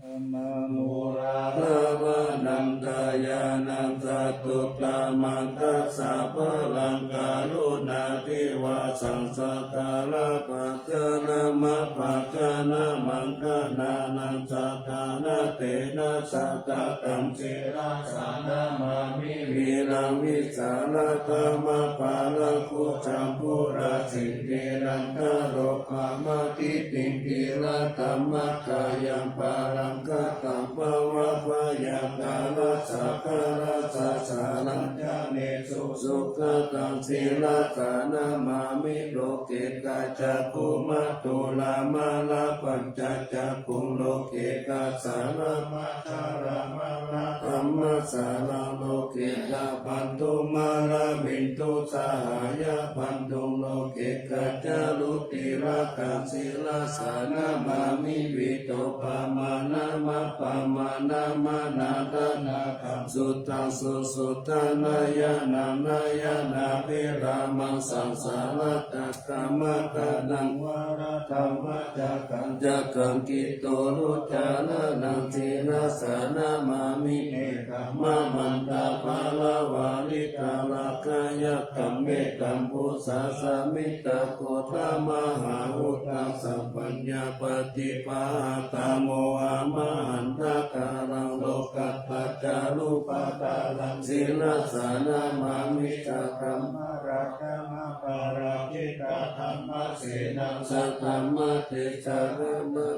Dhammamullā dhammaṃ dāyānaṃ sattuttamaṃ dasabalaṃ karuṇā divā saṅkhattā labhā janamappaṭhanamaṅgalānaṃ saddhāna tena sattakaṃ sirasā namāmi viraṃ vijjāladdhammapallaṅko cambūrassindīnattaro pamādipiṇḍi ratamakkhayaṃ paraṃ kataṃ bhava bhayantarassakarassasāraṃ janesu sugataṃ sirasā namāmi. Loke kacakkhumā duramā labhañca cakkhuṃ loke kassāramāramā dhammasāraṃ loke ca bandhumaravindusahāyabandhuṃ loke kañjalutilakaṃ sirasā namāmi. Vītopamāṇamappamāṇamaṇādhānāgaṃ suttaṃ susuddhanayaṇaṃ nayanabhirammaṃ saṃsāratapaṃ mokkhaṃ varaṃ dhammacakkhaṃ cakkhukito locaṇānaṃ sirasā namāmi. Mettambahamaṇḍaparavāritarakkhāyakkham mettambusāsamittaghoramahāvudhaṃ sabyaññapaṭibāhātaṃ mohamahaṇḍakaraṃ lokadhātūpakāraṃ sirasā namāmi. Saddhammaramāparakkhitadhammasenaṃ saddhammadesanāma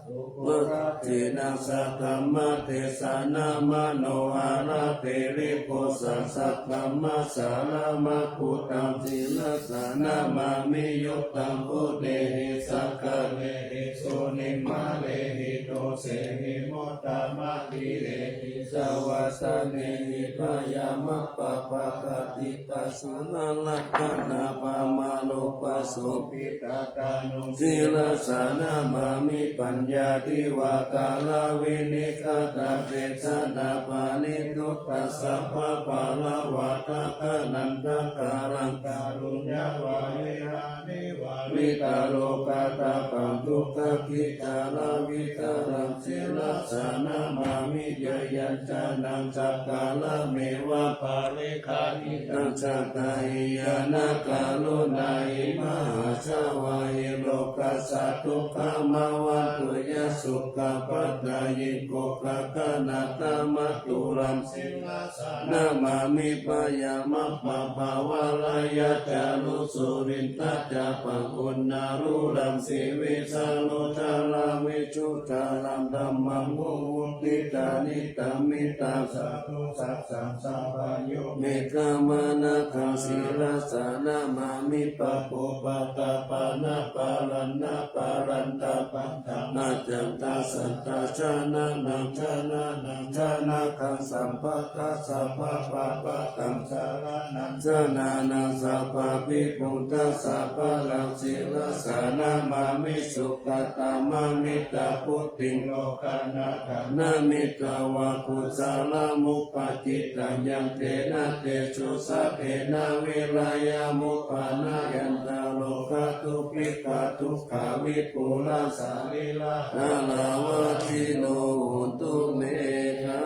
sukhulassenaṃ saddhammadesanamanoharaṃ tiripusaṃ saddhammasāramabhūtaṃ sirasā namāmi. Yuttam buddhehi sakkārehi sunimmānehi dosehi muttamadhirehi savāsanehi byāmappabhātati pasāralakkhaṇapamāropāso sirasā namāmi. Paññātivādāravīnikkhātapeccanapāṇinuttasappapalavātakānantakaraṃ kāruññavāderānivāritarogāthapam duggāhadiṭṭhānavisāraṃ sirasā namāmi. Yayañca naṃ sakkarameva pare gahitañcakahiyyanakaruṇāhi mahāsāvāhi lokassa dukkhamāvantu ya sukhappattayiko gaganathamaturaṃ sirasā namāmi. Byāmappabhāvaṃ rājaguṇaṃ surindacabbaṃ uṇṇāluṃ sīvisuṃ sudaraṃ visuddhāraṃ dhammaṃ mumukkhitā nitamitaṃ sadhu sassam sabbañño meghamaṇḍakaṃ sirasā namāmi. Pāpūpaṭṭhapāṇā pāraṇā pārantapaṇḍā, accayantasattā janānaṃ janānaṃ janakaṃ sabbattha sabbapāpakaṃ janānaṃ sabbavimuttā sabbaṃ sirasā namāmi. Sukhāta mamiddha buddhiṃ lokānaṭṭhānaṃ mitvā kusalamuppakittaṃ, yaṃ tena tejo sabbena virayamuppannāya nirogā dubhikkhā dukkhā vipūlā sarīrā dāraṃ vaṇṇino hotu me ga.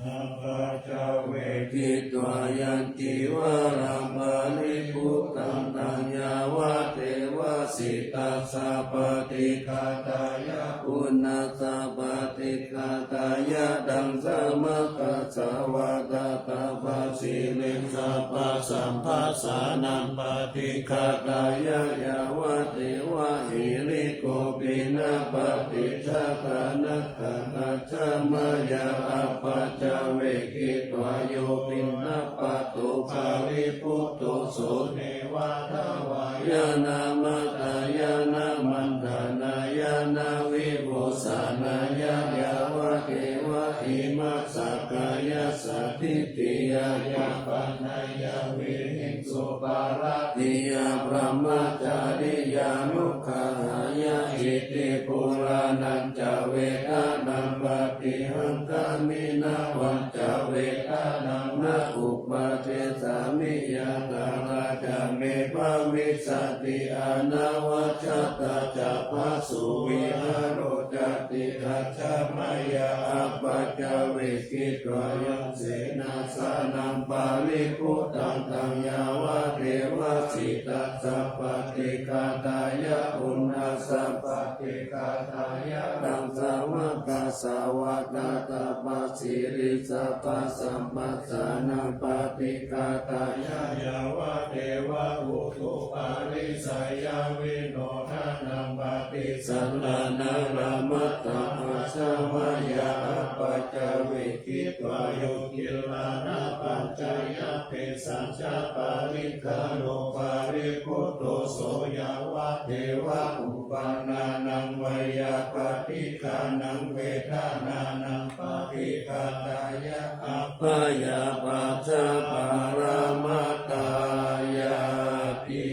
Appaccavekkhitvā yaṃ cīvaraṃ paribhuttaṃ, taṃ yāvadeva sītassa paṭighātāya, uṇhassa paṭighātāya, taṃ samaggassa vātātapasiriṃ sabbasampassānaṃ paṭighātāya, yāvadeva hirikopinapaṭi ghātanakkhattaccamaya. Appaccavekkhitvā yo piṇḍapāto paribhutto, so neva davāya na madāya na maṇḍanāya na vibhūsanāya, yāvadeva imassa kāyassa ṭhitiyā yāpanāya vihiṃsuparatiyā brahmacariyānuggahāya, iti purāṇañca vedanaṃ paṭihaṅkhāmi navañca vedanaṃ na uppādessāmi, yātrā ca me bhavissati anavajjatā ca phāsuvihāro cāti. Ajja mayā appaccavekkhitvā yaṃ senāsanaṃ paribhuttaṃ, taṃ yāvadeva sītassa paṭighātāya, uṇhassa paṭighātāya, taṃ samaggassa vātātapasiriṃ sabbasampassānaṃ paṭighātāya, yāvadeva utuparissayavinodanaṃ paṭisallānārāmatthaṃ. Ajja mayā appaccavekkhitvā yo gilānapaccayabhesajjaparikkhāro paribhutto, so yāvadeva uppannānaṃ veyyābādhikānaṃ vedanānaṃ paṭighātāya, abyāpajjhaparamatāyāti.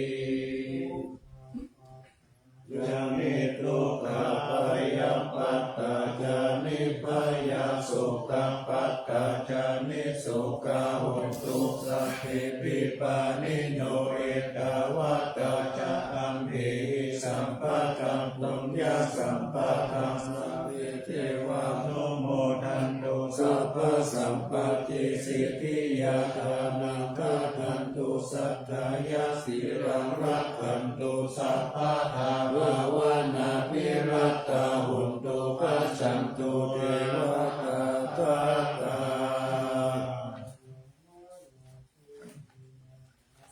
Ca niddukkhā bhayappattā ca nibbhayā, sokappattā ca nissokā hontu sabbepi pāṇino. Ettāvatā ca amhehi sambhataṃ puññasampadaṃ sabbe devānumodantu sabbasampattisiddhiyā. Dānaṃ dadantu saddhāya, sīlaṃ rakkhantu sabbadā, bhāvanābhiratā hontu, gacchantu devatāgatā.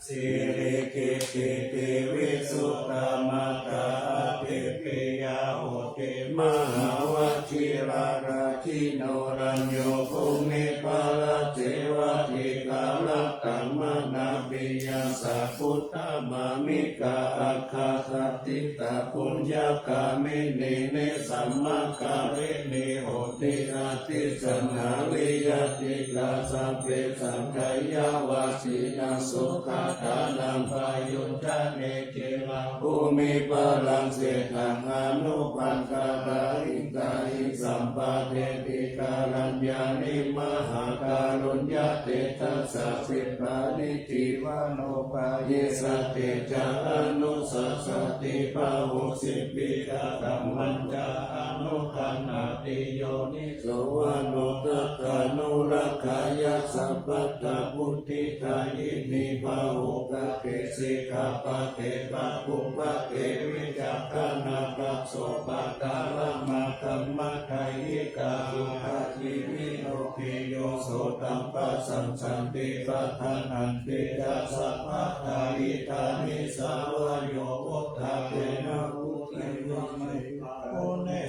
Sirikittitī visuddhamattā abhikkhiya hoci, mahāvajirārājino rañño bhūmiparājevā. Dīgharattaṃ manāpiyaṃ sabbuddhamāmiṃ, kāhasati tā puññagāminī, nesamākārinī honti atijjhānā viyaccikā. Sabbe saṅkhāya vajjina sugatānaṃ payuñjane, khīlaṃ bhūmiparaṃ seṭṭhaṃ anupakkaraṃ, hitaṃ hi sampādi. Ṭhitiyāni mahākāruññatejasā, siddhāni jīvanupāyesā, te ca anussasati bāhuṃ. Sippī ca dhammañca anuggahāti yoniso manossakānurakkhatha, sabbadhabuddhidāyinī bāhubhāge sikkhāpade, pātubhāge vicakkhaṇā. Dasopakāramakkhamatha yikā sukhajīvino, bhiyyo sotaṃ passasanti tadananti ca sabbadā. Idāni sāvayavo dānena buddhe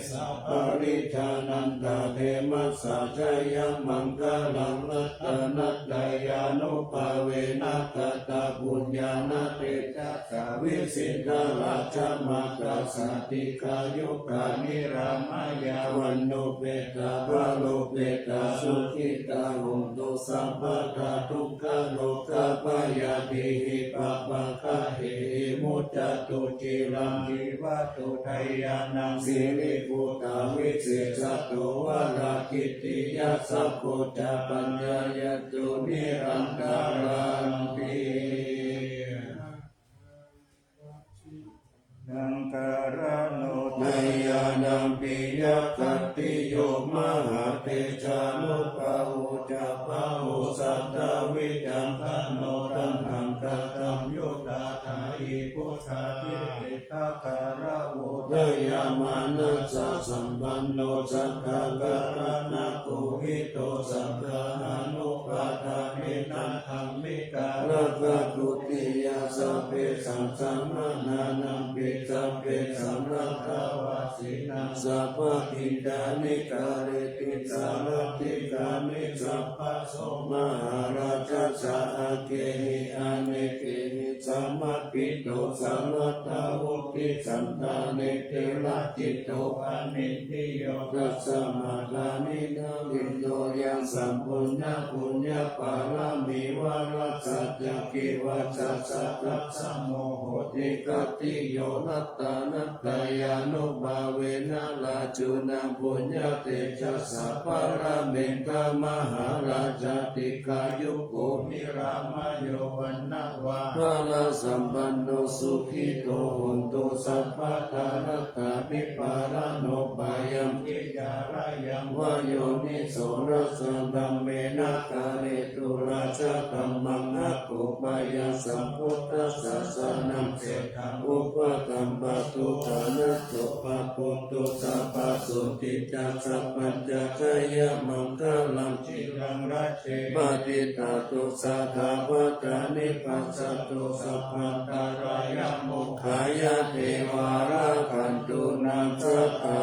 saparijānantakhemassa jayamaṅgalaṃ. Ratanattayānubhāvena katapuññāna tejasā vijitā rājamātā sādhikā yugā niramāya vaṇṇupetā balupetā sukhitā hontu sabbadā. Dukkharogabhayādhihi pāpaggahehi muccantu ciraṃ jīvatu dayānaṃ siribhūtavisesato varakītiyasabho ca paññāya tu nirantaranti. Naṅgarāno dayānaṃ piyaṃ khattiyo mahātejānubhāvo ca bāhuṃ sattavicakkhaṇo taṇhaṅkarāmo yutadhāyī buddhadiṭṭhidakāravo dayāmanassasampanno saṅghākaraṇakohito saṅghānubhāvāhena dhammikārakaṃ dutiyā sabbesaṃ samaṇānaṃ pi sabbesaṃ atthāvasīnaṃ sabbakiñcāni kareti sārathikāni sabbaso mahārājassa aggehi anekehi samāhito sārathā vuṭṭhī santā nekelajjito anindriyo tasmā dāni naṃ viññūhiṃ. Yaṃ saṃ puññaṃ puññapāramī vārassa ca kivassa satthaṃ samo hoti khattiyo ratanattayānubhāvena rājuna puññatejasā paramenta mahārājā dīghāyuko niramāyo vaṇṇa vā balasampanno sukhito hontu sabbadā. Rattābhipāṇago bhayaṃ vītarāyaṃ va yoniso rājadhammena kāretu rājadhammaṃ. Aggo bhayasam buddhassa saraṇaṃ khemaṃ upakappatu. Ṭhānaso pāpontu sabbasotthiṃ ca sabbañca jayamaṅgalaṃ. Ciraṃ rakkhe patiṭṭhātu sadā bhadrāni passa tu sabbantarāyā mokkhaṃ yā devā rakkhantu naṃ sadā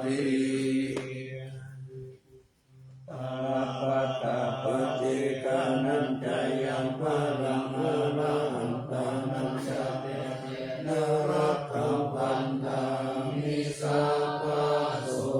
ti. Tappatappaṭikkhaṇañca yaṃ balaṃ arahantānañca tejena rakkhaṃ bandhāmi sabbaso.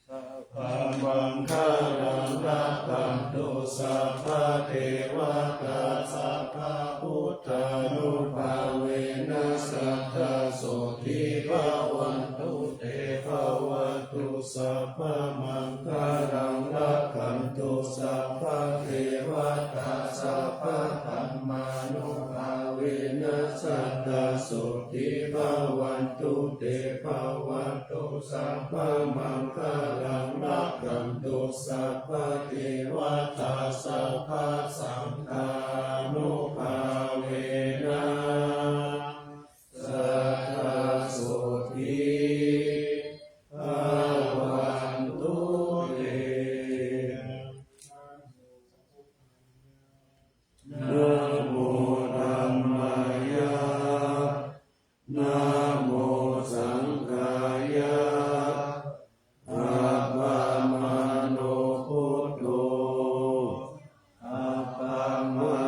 Sabbamaṅgalaṃ rakkhantu sabbadevatā sabbabuddhānubhāvena sadā sotthī bhavantu te. Bhavatu sabbamaṅgalaṃ rakkhantu sabbadevatā sabbadhammānubhāvena sadā sotthī bhavantu te. Bhava tu sabbamaṅgalaṃ rakkhantu sabbadevatā sabbasaṅghānubhāvena sadā sotthī bhavantu te. Namo dhammāya, namo saṅghāya, appamāṇo buddho, appamā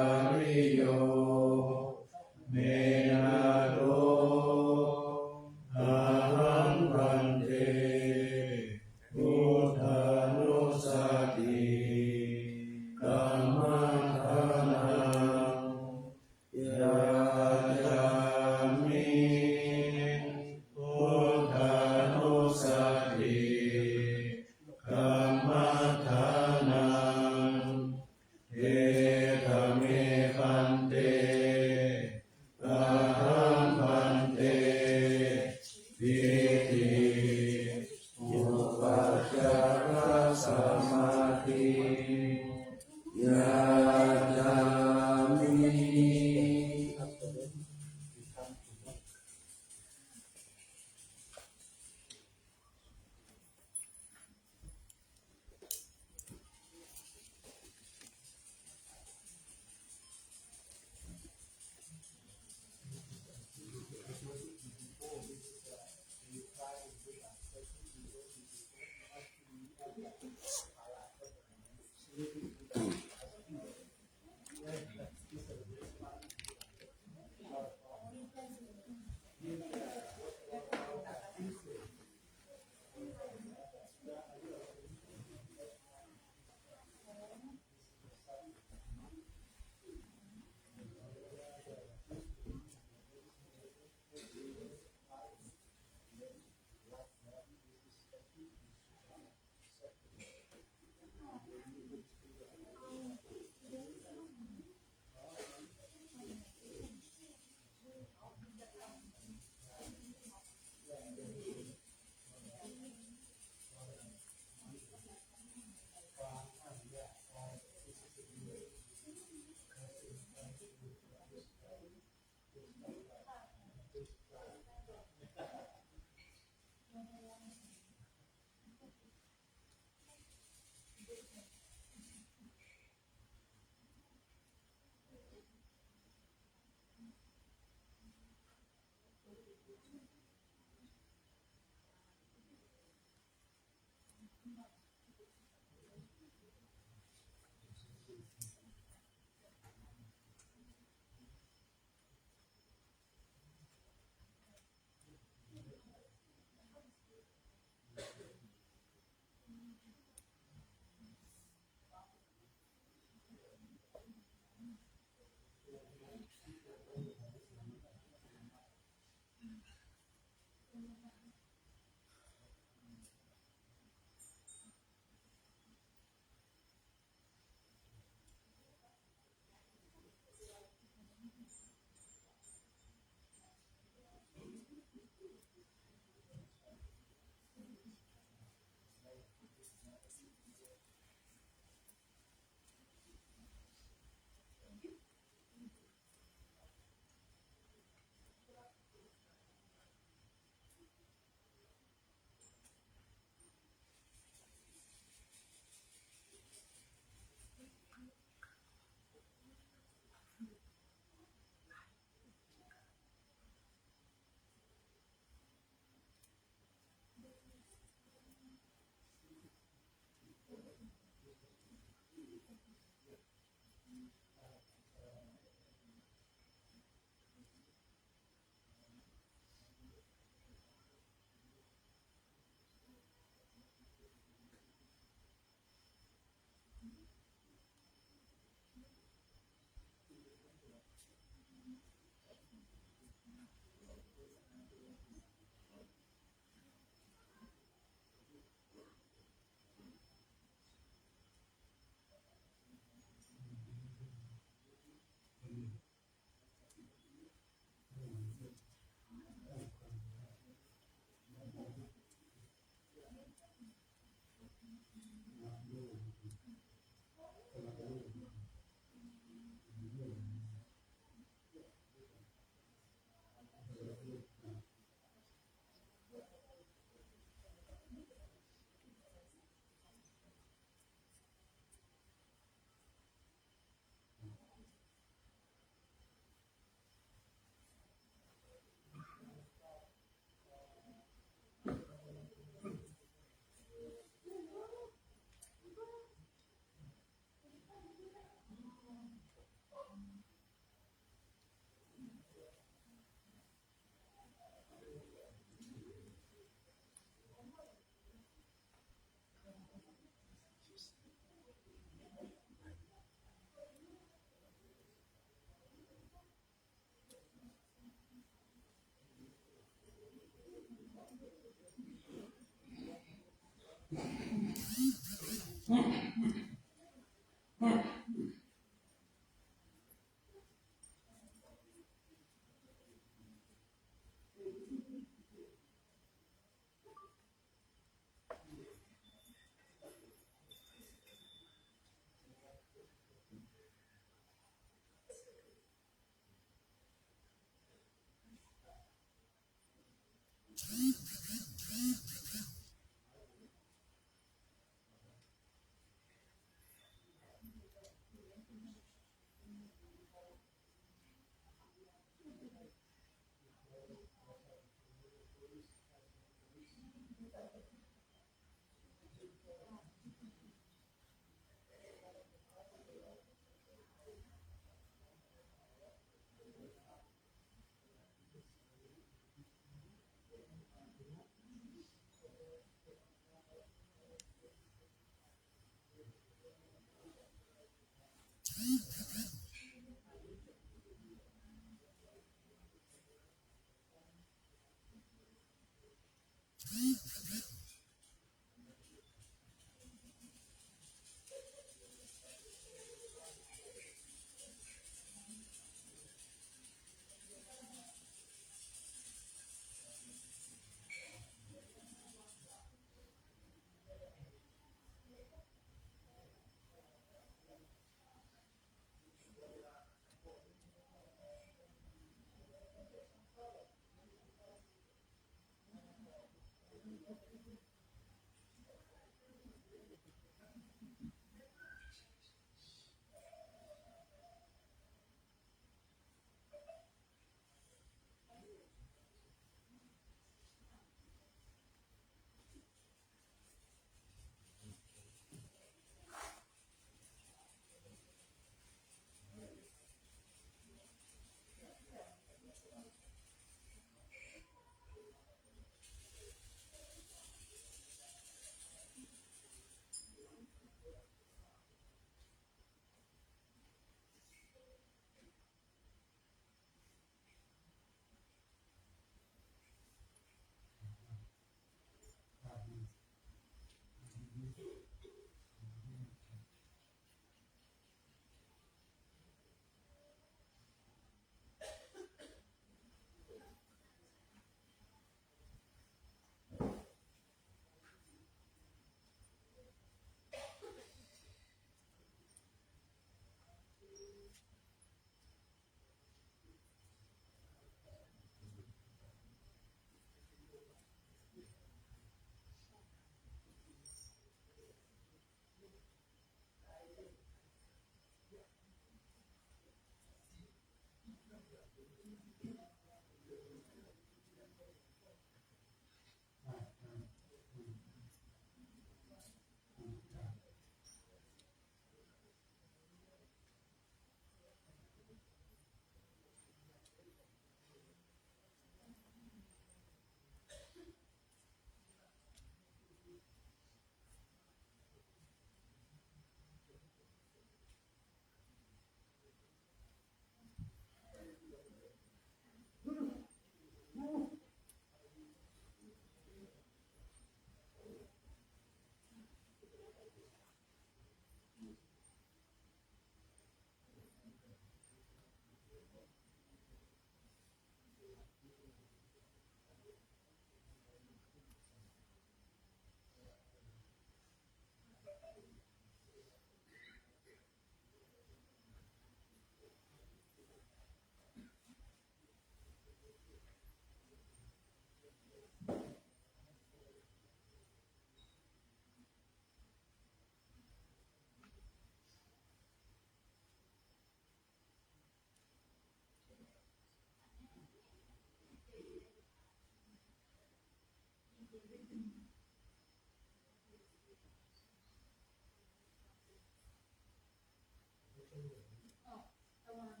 ระวัง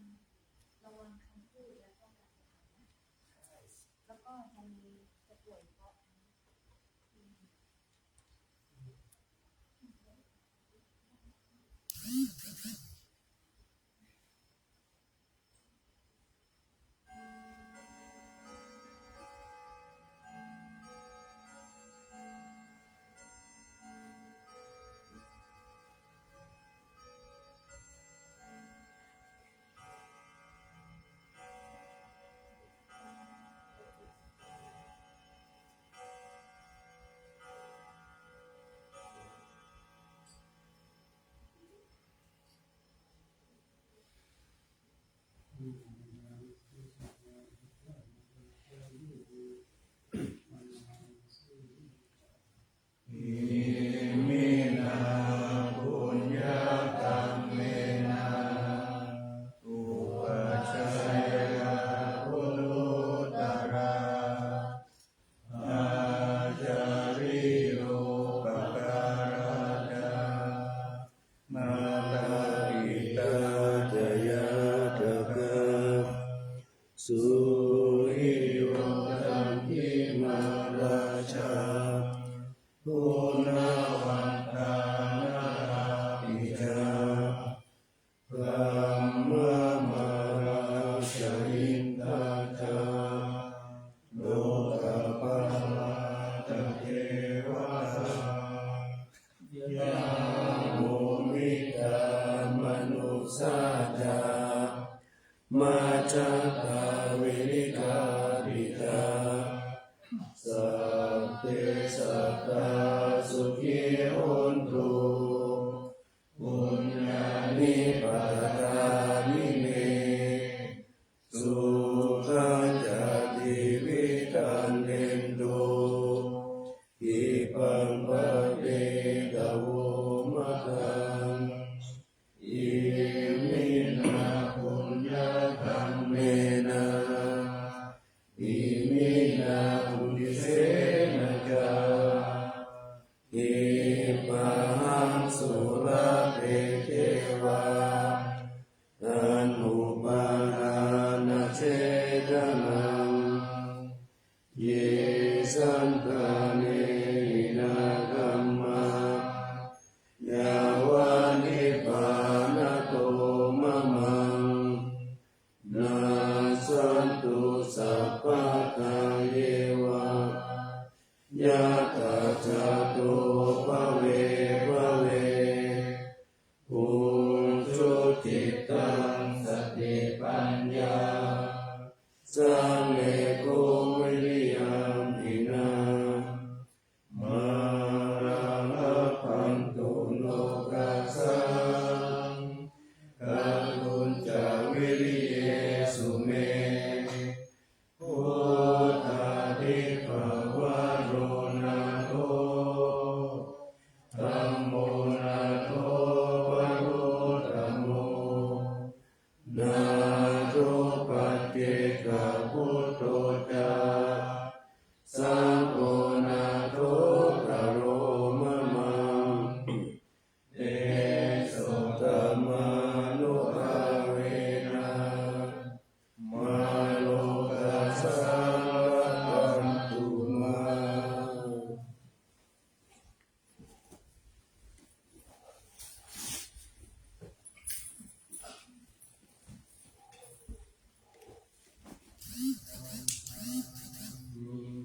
ระวังคำพูดแล้วก็การกระทำนะ แล้วก็จะมี จะป่วยเพราะ Middhā manussā ca majjhattā verikāpikā, sabbe sattā sukhī hontu, puññāni pakatāni me, sukhañca tividhaṃ dentu, khippaṃ pāpetha vo mataṃ. Iminā puññakammena, iminā uddisena ca, khippāhaṃ sulabhe ceva, taṇhupādānachedanaṃ. Ye santāne hinā dhammā, yāva nibbānato mamaṃ, nassantu sabbadā yeva, yattha jāto bhave bhave. Ujucittaṃ satipaññā, sallekho viriyamhinā, mārā labhantu nokāsaṃ, kātuñca viriyesu me. Buddhādhipavaro nātho, dhammo nātho varuttamo, nātho paccekabuddho ca, saṅgho nāthottaro mamaṃ. Tesottamānubhāvena, mārokāsaṃ labhantu mā.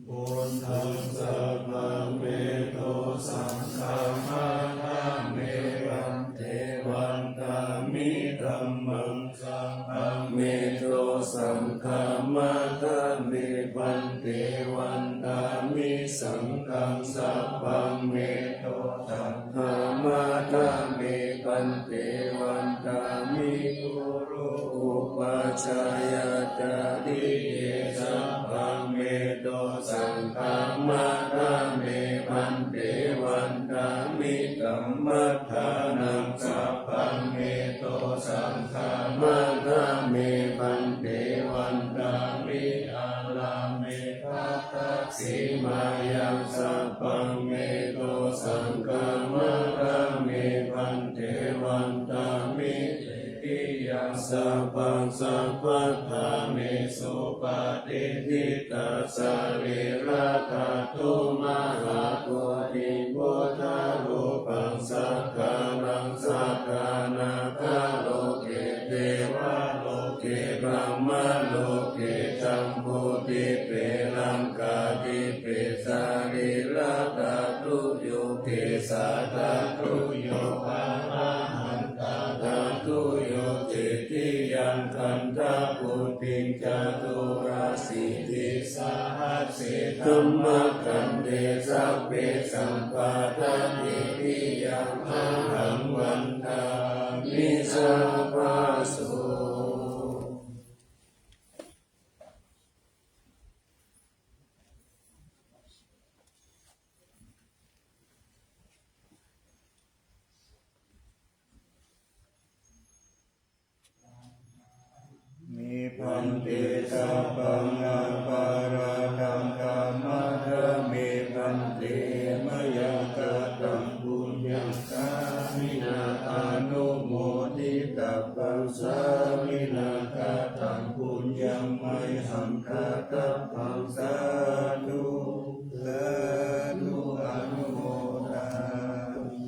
Buddhaṃ sabbameto saṅghaṃ matthame bhante vandāmi. Dhammaṃ sabbameto saṅghaṃ matthame bhante vandāmi. Saṅghaṃ sabbameto saṅghaṃ matthame bhante vandāmi. Guru upajjhāyācariye sabbameto saṅghaṃ matthame bhante vandāmi. Kammaṭṭhānaṃ sabbameto saṅghaṃ matthame bhante vandāmi. Ārāme Sīmāyaṃ sabbaṃ meto saṅghaṃ matthame bhante vandāmi. Cetiyaṃ sabbaṃ sabbattha me supatiṭṭhitā sarīradhātu mahābodhiṃ buddharūpaṃ sakalaṃ sadā nāgaloke devaloke brahmaloke jambudīpe laṅkādīpe sarīradhātuyo kesādhātuyo arahantādhātuyo. Cetiyaṃ gandhakuṭiṃ caturāsītisahas se dhammakkhandhe sabbe sampāda titiyaṃ ahaṃ vandāmi sabbaso. Me bhante sabbaṃ aparādhaṃ khamatha me bhante, mayā kataṃ puññaṃ sāminā anumoditabbaṃ, sāminā kataṃ puññaṃ mayhaṃ dātabbaṃ, sādhu sādhu anumodāmi.